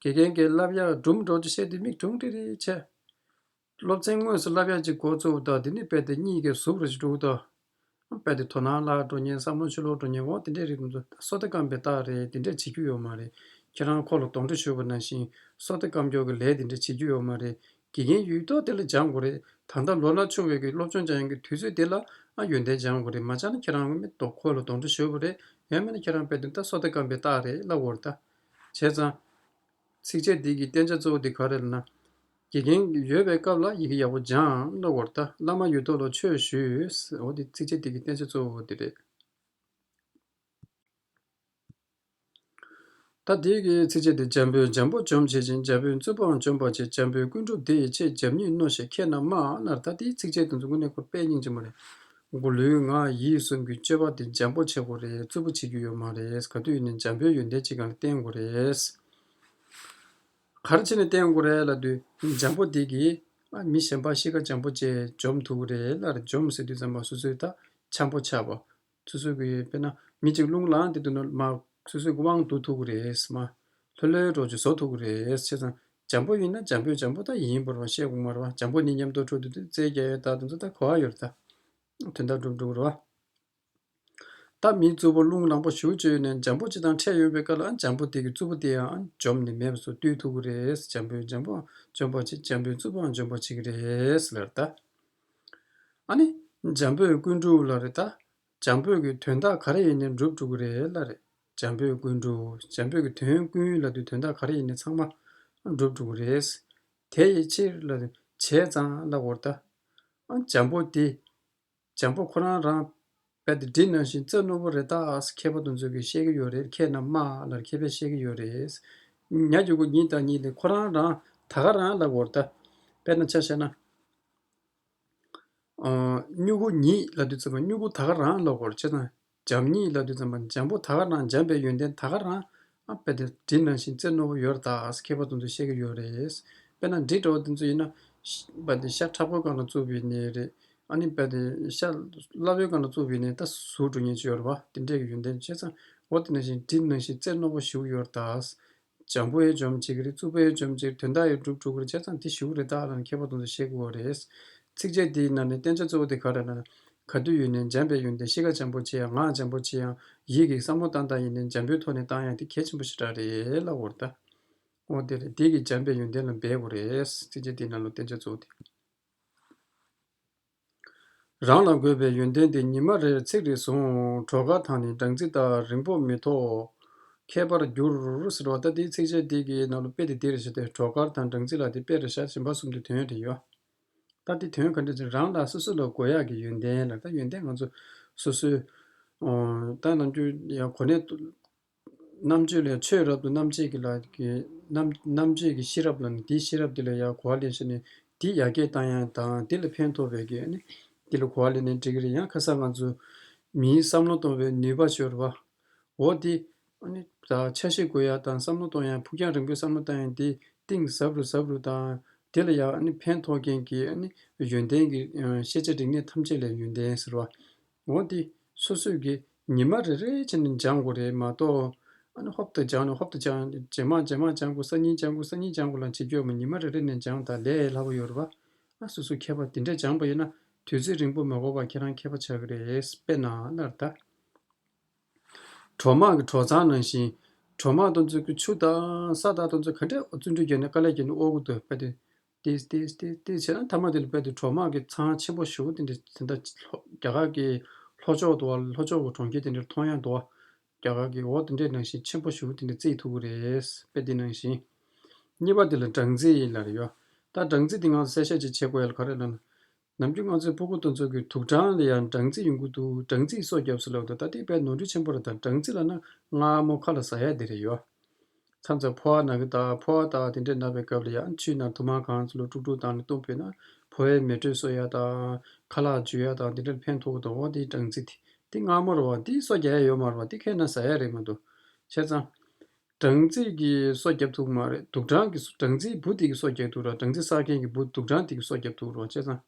དགེ་རྒན་གྱིས་བསླབ་ཡག་སྒྲུང་འདྲ་བོ་ཅིག་བཤད་དུས་མིག་ཀྲུང་ཀྲི་རེ་བྱས། སློབ་ཚན་དངོས་སུ་བསླབ་ཡག་ཅིག་འགོ་བཙུགས་དང་དེ་ནས་རྦད་དེ་གཉིད་ཀྱིས་ཟུམ་ར་ཞིག་འགྲོ་གི་འདུག་རྦད་དེ་དོ་སྣང་བརླག་འགྲོ་མཁན་བསམ་བློ་ཕྱི་ལོགས་འགྲོ་མཁན་འོ་དེ་འདྲས་རིགས་དེ་ཚོ་སོ་ལྟ་སྐམ་པའི་རྟགས་རེད། དེ་འདྲས་བྱེད་རྒྱུ་ཡོད་མ་རེད། ཁྱེད་རང་ཁོ་ལ་གདོན་འདྲེ་ཞུགས་པ་ནང་བཞིན་སོ་ལྟ་སྐམ་རྒྱུ་གི་ལས་དེ་འདྲས་བྱེད་རྒྱུ་ཡོད་མ་རེད། དགེ་རྒན་ཡོད་དུས་དེ་ལ་སྦྱང་དགོས་རེད། ད་ལྟ་ལོ་ན་ཆུང་བའི་གི་སློབ་སྦྱོང་སྦྱང་ཡག་གི་དུས་ཚོད་དེ་ལ་ཨ་ཡོན་ཏན་སྦྱང་དགོས་རེད། མ་སྦྱངས་ན་ཁྱེད་རང་མི་དོ་ཁོ་ལ་གདོན་འདྲེ་ཞུགས་པ་རེད། ཡང་མིན་ན་ཁྱེད་རང་དཔེ་དེ་ད་སོ་ལྟ་སྐམ་པའི་རྟགས་རེད་ལབ་དགོས་རེད་ད། བྱས་ཙང་། ཚིགས་བཅད་འདི་གི་བསྟན་བྱ་གཙོ་བོ་དེ་ག་རེ་ལབ་ན། དགེ་རྒན་ཡོད་པའི་སྐབས་ལ་ཡི་གེ་ཡག་པོ་སྦྱང་ལབ་དགོས་རེད་ད། བླ་མ་ཡོད་དུས་ལ་ཆོས་ཞུས། འོ་དེ་ཚིགས་བཅད་འདི་གི་བསྟན་བྱ་གཙོ་བོ་དེ་རེད། ད་དེའི་གི་ཚིགས་བཅད་དེ། འཇམ་པོས་འཇམ་པོ་འཇོམས་བྱེད་ཅིང་། འཇམ་པོའི་རྩུབ་པའང་འཇོམས་པར་བྱེད། འཇམ་པོའི་ཀུན་སྒྲུབ་འདི་ཡི་ཆེད། འཇམ་ཉིད་མནོ་ཞེས་ཁྱེད་རྣམས་སྨྲ། ལབ་རེད་ད། དེའི་ཚིགས་བཅད་དེ་ཚོ་དངོས་གནས་ཁོ་དཔེ་སྙིང་རྗེ་མོ་རེད། མགོ་ལུས་ངག་ཡིད་གསུམ་གྱི་སྤྱོད་པ་དེ་འཇམ་པོ་བྱེད་དགོས་རེད། རྩུབ་པོ་བྱེད་རྒྱུ་ཡོད་མ་རེད། ག་དུས་ཡིན་ནའི་འཇམ་པོའི་ཡོན་ཏན་ཅིག་སྒང་ལ་བརྟེན་དགོས་རེད། ག་རེ་བྱས་ནས་བརྟེན་དགོས་རེད་ལབ་དུས་འཇམ་པོ་དེ་གིས་ཨ་མི་གཞན་པ་གཤིས་ཀ་འཇམ་པོ་བྱས་འཇོམས་ཐུབ་ཀྱི་རེད་ལབ་རེད། འཇོམས་ཟེར་དུས་ཙམ་པ་སོ་སོའི་ད་འཆམ་པོ་ཆགས་པ། སོ་སོ་གི་དཔེར་ན་མི་གཅིག་རླུང་ལངས་དེ་དུས་ན་མ་སོ་སོའི་དབང་བསྡུ་ཐུབ་ཀྱི་རེད། མ་ལྷོད་ལྷོད་འགྲོ་ཅིག་བཟོ་ཐུབ་ཀྱི་རེད། བྱས་ཙང་འཇམ་པོ་ཡིན་ན་འཇམ་པོས་འཇམ་པོ་ད་ཡིན་པ་རེད་བ། བཤད་དགོས་མ་རེད་བ། འཇམ་པོ་ནི་མཉམ་དུ་འགྲོ་དུས་དུས་རྩལ་རྒྱག་ཡས་ད་དེ་ཚོ་ད་གོ་བ་ཡོད་རེད་ད། དོན་དག་འགྲུབ་འགྲོ་གི་རེད་བ། ད་མིའི་རྩུབ་པོ་རླུང་ལངས་པོ་ཞུ་བཅོས་ནས་འཇམ་པོ་ཅིག་དང་འཕྲད་ཡོང་བའི་སྐབས་ལ་འཇམ་པོ་དེ་གི་རྩུབ་པོ་དེ་ཡང་འཇོམས་ནས་མེད་པ་བཟོ་བཏུལ་ཐུབ་ཀྱི་རེད། འཇམ་པོས་འཇམ་པོ་འཇོམས་པར་བྱེད། འཇམ་པོའི་རྩུབ་པོའང་འཇོམས་པར་བྱེད་ཀྱི་རེད་ལབ་རེད་ད། ཨ་ནི། འཇམ་པོས་ཀུན་སྒྲུབ་ལབ་རེད་ད། འཇམ་པོས་ཀྱི་དོན་དག་ག་རེ་ཡིན་ནའི་འགྲུབ་འགྲོ་གི་རེད་ལབ་རེད། འཇམ་པོས་ཀུན་སྒྲུབ། འཇམ་པོས་ཀྱི་དོན་ཀུན་ལབ་དུས་དོན་དག་ག་རེ་ཡིན་ནའི་ཚང་མ་འགྲུབ་འགྲོ་གི་རེད། དེ་ཡི་ཕྱིར་ལབ་དུས་བྱས་ཙང་ལབ་དགོས་རེད་ད། ཨ་འཇམ་པོ་དེ། འཇམ་པོ་ཁོ་རང་རང་རྦད་དེ་འབྲི་ནང་བཞིན་རྩེ་རྣོ་པོ་རེད་ད། མཁས་པ་དེ་ཚོ་གིས་བཤད་ཀྱི་ཡོད་རེད། ཁྱེད་རྣམས་སྨྲ་ལབ་མཁས་པས་བཤད་ཀྱི་ཡོད་རེད། ཉ་རྒྱུ་གུ་ཉིད་དང་ཉིད་དེ་ཁོ་རང་རང་ད་ག་རང་ལབ་དགོས་རེད་ད། དཔེར་ན་ཆ་བཞག་ན། ཨ་སྨྱུ་གུ་ཉིད་ལབ་དུས་ཙམ་པ་སྨྱུ་གུ་ད་ག་རང་ལབ་དགོས་རེད། བྱས་ཙང་འཇམ་ཉིད་ལབ་དུས་ཙམ་པ་འཇམ་པོ་ད་ག་རང་འཇམ་པའི་ཡོན་ཏན་ད་ག་རང་ཨ་རྦད་དེ་འབྲི་ནང་བཞིན་རྩེ་རྣོ་པོ་ཡོད་རེད་ད། མཁས་པ་དེ་ཚོས་བཤད་ཀྱི་ཡོད་རེད། དཔེར་ན་འབྲི་འདྲ་བོ་དེ་ཚོ་ཡིན་ན། རྦད་དེ་ཤ་མཁྲེགས་པོའི་སྒང་ལ་བཙུགས་པ་ཡིན་ནའི་རེད། ཨ་ནི་རྦད་དེ་ཤ་སླ་པོའི་སྒང་ལ་བཙུགས་པ་ཡིན་ནའི་ད་ཟུག་འགྲོ་མཁན་ཅིག་ཡོད་རེད་བ། དེ་འདྲས་ཀྱི་ཡོན་ཏན་བྱས་ཙང་འོ་དེ་ནང་བཞིན་འབྲི་ནང་བཞིན་རྩེ་རྣོ་པོ་ཞེ་པོ་ཡོད་རེད་ད། འཇམ་པོ་ཡང་འཇོམས་བྱེད་ཀྱི་རེད། རྩུབ་པོ་ཡང་འཇོམས་བྱེད་ཀྱི་རེད། དོན་དག་ཡང་སྒྲུབ་ཐུབ་ཀྱི་རེད། བྱས་ཙང་དེ་ཞེ་པོ་རེད་ད་ལབ་ནས་མཁས་པ་དེ་ཚོས་བཤད་ཀྱི་ཡོད་རེད། ཚིགས་བཅད་འདིའི་ནང་ནས་བསྟན་བྱ་གཙོ་བོ་དེ་ག་རེ་ལབ་ན། ག་དུས་ཡིན་ནའི་འཇམ་པའི་ཡོན་ཏན་གཤིས་ཀ་འཇམ་པོ་བྱེད་ཡག་ངག་འཇམ་པོ་བྱེད་ཡག་ཡིད་ཀྱིས་བསམ་བློ་བཏང་སྟངས་ཡིན་ནའི་འཇམ་པོའི་ཐོག་ནས་བཏང་ཡག་དེ་གལ་ཆེན་པོ་ཞེ་དྲག་རེད་ལབ་དགོས་རེད་ད། འོ་དེ་རེད། དེ་གིས་འཇམ་པའི་ཡོན་ཏན་ལ་འབད་དགོས་རེད། ཚིགས་བཅད་འདིའི་ནང་ལ་བསྟན་བྱ་གཙོ་བོ་དེ། རང་ལ་དགོས་པའི་ཡོན་ཏན་དེ་ཉི་མ་རེར་ཚིག་རེ་ཟུང་། གྲོག་མཁར་དང་ནི་སྦྲང་རྩི་ལྟར། རིང་པོ་མི་ཐོགས་མཁས་པར་འགྱུར། ཟེར་བ་ད་དེའི་ཚིགས་བཅད་འདི་གི་ནང་ལ་དཔེ་དེ་འདི་རེད་ཤག་སྟེ། གྲོག་མཁར་དང་སྦྲང་རྩི་ལ་དེ་དཔེ་རེད་ཤག་གཞན་པ་གསུམ་དེ་དོན་རེད་ཡོད། ད་དེ་དོན་ག་འདྲ་ཅིག་རང་ལ་སོ་སོ་ལ་དགོས་ཡག་གི་ཡོན་ཏན་ལ་ད་ཡོན་ཏན་ང་ཚོ་སོ་སོའི་ད་ནམ་རྒྱུན་ཡང་གོ་གནས། རྣམ་དཔྱོད་ལ་ཆོས་རབ་ཏུ་རྣམ་དཔྱོད་ཀྱི་ལ་གི་རྣམ་རྣམ་དཔྱོད་ཀྱི་ཤེས་རབ་ལ་ནི་དེའི་ཤེས་རབ་དེ་ལ་ཡང་གོ་བ་ལེན་ཤེས་ནས་དེ་ཡར་རྒྱས་བཏང་ཡག་དང་དེ་ལ་ཕན་ཐོགས་པའི་གི་ཨ་ནི་དེ་ལ་གོ་བ་ལེན་ནས་འགྲིག་གི་རེད། ཡང་ཁ་སང་ང་ཚོ་མིའི་བསམ་བློ་གཏོང་བའི་ནུས་པ་ཤོར་བ་འོ་དེ་ཨ་ནི་ད་འཆར་གཞི་བཀོད་ཡག་དང་བསམ་བློ་གཏོང་ཡག་ཕུགས་རྒྱང་རིང་པོའི་བསམ་བློ་གཏོང་ཡག་དེ་གཏིང་ཟབ་རུ་ཟབ་རུ་དང་དེ་ལ་ཡང་ཨ་ནི་ཕན་ཐོགས་མཁན་གྱི་ཨ་ནི་ཡོན་ཏན་གྱི་ཤེས་བྱ་རིག་གནས་ཐམས་ཅད་ལས་ཡོན་ཏན་ཟེར་བ། འོ་དེ་སོ་སོས་ཀྱི་ཉི་མ་རེ་རེ་བྱས་ནས་སྦྱང་དགོས་རེད་མ་གཏོགས། ཨ་ནི་ཧོབ་ཏེ་སྦྱང་ནས་ཧོབ་ཏེ་སྦྱང་རྗེས་མ་རྗེས་མ་སྦྱང་དགོས། སང་ཉིན་སྦྱང་དགོས། སང་ཉིན་སྦྱང་དགོས་ལབ་བྱེད་རྒྱུ་ཡོད་མ། ཉི་མ་རེ་རེ་ནས་སྦྱང་དང་ལས་སླ་པོ་ཡོད་རེད་པ། ཨ་སོ་སོ་མཁས་པ་དེ་འདྲས་སྦྱངས་པ་ཡིན་ན་དུས་ཚོད་རིང་པོ་མ་འགོར་བར་ཁྱེད་རང་མཁས་པ་ཆགས་ཀྱི་རེད། དཔེར་ན་ལབ་རེད་ད། གྲོག་མ་གི་གྲོག་ཚང་ནང་བཞིན། གྲོག་མ་དེ་ཚོ་གི་ཆུ་དང་ས་དང་དེ་ཚོ་ག་འདྲས་བརྩོན་འགྲུས་བརྒྱབ་ནས་དཀའ་ལས་བརྒྱབ་ནས་དབོར་གི་འདུག་དཔེ་དེ། ཏིས་ཏིས་ཏིས་ཏིས་བྱས་ན་མཐའ་མ་དེ་ལ་དཔེ་དེ་གྲོག་མ་གི་ཚང་ཆེན་པོ་ཞེ་པོ་དེ་འདྲ་དེ་འདྲ་ལྷོ་རྒྱ་གར་གྱི་ལྷོ་ཕྱོགས་དུ་བ་ལྷོ་ཕྱོགས་ཀྱི་གྲོང་ཁྱེར་དེ་འདྲར་མཐོང་ཡག་འདུག་བ། རྒྱ་གར་གྱི་འོ་དེ་འདྲའི་ནང་བཞིན་ཆེན་པོ་ཞེ་པོ་དེ་འདྲ་བརྩིས་ཐུབ་ཀྱི་རེད། དཔེ་དེ་ནང་བཞིན། གཉིས་པ་དེ་ལ་སྦྲང་རྩི་ཡིན་ལབ་རེད་ཡོད། ད་སྦྲང་རྩི་དེ་ང་ཚོ་གསལ་བཤད་ཅིག་བྱེད་དགོས་ཡ་ལ་ག་རེ་ལབ་ན། ནམ་རྒྱུན་ང་ཚོའི་ཕྲུ་གུ་དེ་ཚོ་གི་དུག་སྦྲང་ལ་ཡང་སྦྲང་རྩི་ཡོང་གི་འདུག་སྦྲང་རྩིས་སོ་བརྒྱབ་སོ་ལབ་འདུག་ད་དེ་དཔེ་ནོར་འཁྲུལ་ཆེན་པོ་རེད། ད་སྦྲང་རྩི་ལབ་ན་མངར་མོ་ཁ་ལ་ཟ་ཡ་དེ་རེད་ཡོད། མཚམས་མཚམས་ཕོ་བ་ན་གི་ད་ཕོ་བ་ད་དེ་འདྲས་ན་བའི་སྐབས་ལ་ཡང་ཆུའི་ནང་དུ་མ་གང་ཚོ་ལ་དཀྲུག་དཀྲུག་བཏང་ནས་བཏུངས་པས་ན་ཕོ་བའི་མེ་དྲོད་གསོ་ཡ་དང་ཁ་ལག་འཇུ་ཡ་དང་དེ་འདྲས་ཕན་ཐོགས་གི་འདུག་འོ་དེ་སྦྲང་རྩི་དེ་དེ་མངར་མོ་རེད་བ། དེ་སོ་རྒྱག་ཡ་ཡོད་མ་རེད་བ། དེ་ཁྱེད་ན་ཟ་ཡ་རེད་མ་གཏོགས། བྱས་ཙང་སྦྲང་རྩི་གི་སོ་རྒྱབ་ཐུབ་མ་རེད། དུག་སྦྲང་གི་སྦྲང་རྩིའི་འབུ་དེ་གི་སོ་རྒྱག་ཐུབ་ར། སྦྲང་རྩི་བསགས་མཁན་གྱི་འབུ་དུག་སྦྲང་དེ་གི་སོ་རྒྱབ་ཐུབ་ར། བྱས་ཙང་།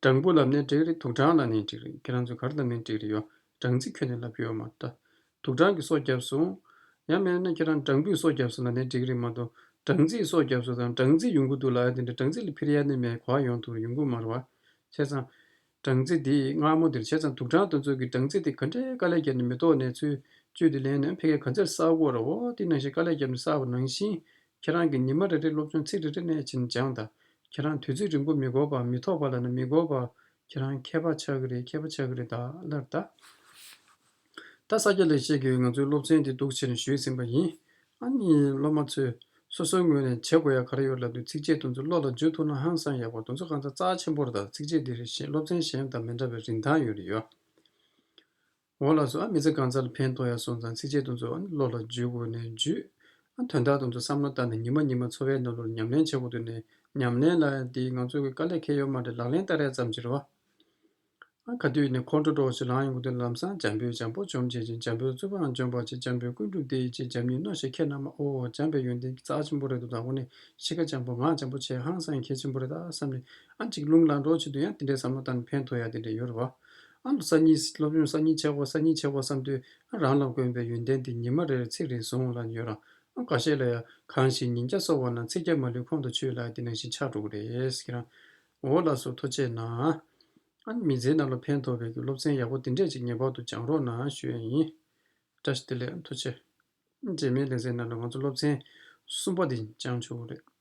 སྦྲང་བུ་ལབ་ནའི་འགྲིག་རེད། དུག་སྦྲང་ལབ་ནའི་འགྲིག་རེད། ཁྱེད་རང་ཚོས་ག་རེ་ལབ་ནའི་འགྲིག་རེད་ཡོ། སྦྲང་རྩི་ཁྱོན་ནས་ལབ་ཀྱི་ཡོད་མ་རེད་ད། དུག་སྦྲང་གིས་སྲོག་བསྐྱབས་སོང་། ཡང་མིན་ན་ཁྱེད་རང་སྦྲང་བུས་སྲོག་བསྐྱབས་སོང་ལབ་ནའི་འགྲིག་གི་རེད་མ་གཏོགས། སྦྲང་རྩིས་སྲོག་བསྐྱབས་སོང་དང་སྦྲང་རྩི་ཡོང་གི་འདུག་ལབ་ཡ་དེ་འདྲ། སྦྲང་རྩི་ལ་ཕིར་ཡ་ནི་མེད། ག་པར་ཡོང་ཐུབ་རེད། ཡོང་གི་མ་རེད་བ། བྱས་ཙང་། སྦྲང་རྩི་འདི་མངར་མོ་འདིར། བྱས་ཙང་དུག་སྦྲང་དེ་ཚོ་གིས་སྦྲང་རྩི་དེ་ག་འདྲའི་དཀའ་ལས་བརྒྱབ་ནས་མེ་ཏོག་ནས་ཚུར་བཅུད་དེ་ལེན་ནས་ཕ་གིར་ག་ཚོད་བསག་དགོས་རེད། འོ་དེ་ནང་བཞིན་དཀའ་ལས་བརྒྱབ་ནས་བསགས་པ་ནང་བཞིན། ཁྱེད་རང་གིས་ཉི་མ་རེ་རེ་སློབ་སྦྱོང་ཚིག་རེ་རེ་ནས་ཕྱིན་སྦྱངས་དང་། ཁྱེད་རང་དུས་ཚོད་རིང་པོ་མི་དགོས་པ། མི་ཐོགས་པ་ལབ་ན་མི་དགོས་པ། ཁྱེད་རང་མཁས་པ་ཆགས་ཀྱི་རེད། མཁས་པ་ཆགས་ཀྱི་རེད་ད་ལར་ད། ད་ས་སྐྱ་ལེགས་བཤད་ཀྱིས་ང་ཚོའི་སློབ་ཚན་འདི་འདུག་བྱས་ནས་ཞུས་ཟིན་པ་ཡིན། ཨ་ནི་སློབ་མ་ཚོས་སོ་སོའི་ངོས་ནས་བྱེད་དགོས་ཡ་ག་རེ་ཡོད་ལབ་དུས། ཚིགས་བཅད་དེ་ཚོ་བློ་ལ་འཇུ་ཐུབ་ན་ཧང་སང་ཡག་པོ། དེ་ཚོ་གང་ཚ་རྩ་ཆེན་པོ་རེད་ད། ཚིགས་བཅད་འདི་རེད། གཞན་སློབ་ཚན་གཞན་དང་མི་འདྲ་བའི་རིན་ཐང་ཡོད་རེད་ཡོ། འོ་ལགས་སོ། ཨ་མི་ཚེ་གང་ཚ་ལ་ཕན་ཐོགས་ཡ་སོང་ཙང་ཚིགས་བཅད་དེ་ཚོ་ཨ་ནི་བློ་ལ་འཇུ་དགོས་ནས་འཇུས། ཨ་དོན་དག་དེ་ཚོ་བསམ་བློ་བཏང་ནས་ཉི་མ་ཉི་མ་འཚོ་བའི་ནང་ལོགས་ཉམས་ལེན་བྱེད་དགོས་དུས་ནས། ཉམས་ལེན་ལབ་ཡ་འདི་ང་ཚོ་གི་དཀའ་ལས་ཁེལ་ཡོད་མ་རེད། ལག་ལེན་བསྟར་ཡ་ཙམ་ཅིག་རེད་བ། ཨ་ག་དུས་ནས་ཁོང་ཁྲོ་སྒྲོག་ཅིག་ལངས་ཡོང་གི་འདུག་ལམ་སང་འཇམ་པོས་འཇམ་པོ་འཇོམས་བྱེད་ཅིང་། འཇམ་པོས་རྩུབ་པའང་འཇོམས་པར་བྱེད། འཇམ་པོས་ཀུན་འགྲུབ་སྟེར་བྱེད། འཇམ་ཉིད་རྣོ་ཞེས་ཁས་རྣམས་མ། ཨོ་འཇམ་པའི་ཡོན་ཏན་རྩ་ཆེན་པོ་རེད་འདུག་ད་དངོས་གནས་གཤིས་ཀ་འཇམ་པོ་ངག་འཇམ་པོ་བྱས་ཧང་སང་གལ་ཆེན་པོ་རེད་ད་བསམ་ནས། ཨ་ཅིག་རླུང་ལངས་འགྲོ་བྱེད་དུས་ཡང་དེ་འདྲའི་བསམ་བློ་བཏང་ནས་ཕན་ཐོགས་ཡ་དེ་འདྲ་ཡོད་རེད་བ། ཨ་ལོ་གསར་རྙིང་སློབ་སྦྱོང་གསར་རྙིང་བྱེད་དགོས། གསར་རྙིང་བྱེད་དགོས་བསམ་དུས། ཨ་རང་ལ་དགོས་པའི་ཡོན་ཏན་དེ་ཉི་མ་རེར་ཚིག་རེ་བཟུང་ལབ་ཡོད་ར། ཨ་འགའ་ཤས་ལ་ཡ་གང་ཞིག་ཉིན་བརྒྱ་གསོ་བ་ན། ཚིག་བརྒྱ་མ་ལུས་ཁོང་དུ་ཆུད་ལབ་དེ་ནང་བཞིན་ཆགས་འགྲོ་གི་རེད་ཟེར་གྱི་རང་། འོ་ལགས་སོ། ཐུགས་རྗེ་གནང་། ཨ་ནི་མི་ཚེའི་ནང་ལ་ཕན་ཐོགས་པའི་གི་སློབ་ཚན་ཡག་པོ་དེ་འདྲས་ཅིག་ངེས་པར་དུ་སྦྱང་རོགས་གནང་ཞུ་ཡ་ཡིན། བཀྲ་ཤིས་བདེ་ལེགས། ཐུགས་རྗེ་ཆེ། རྗེས་མའི་ལེ་ཚན་ནང་ལ་ང་ཚོ་སློབ་ཚན་གསུམ་པ་དེ་སྦྱང་ཆོག་གི་རེད།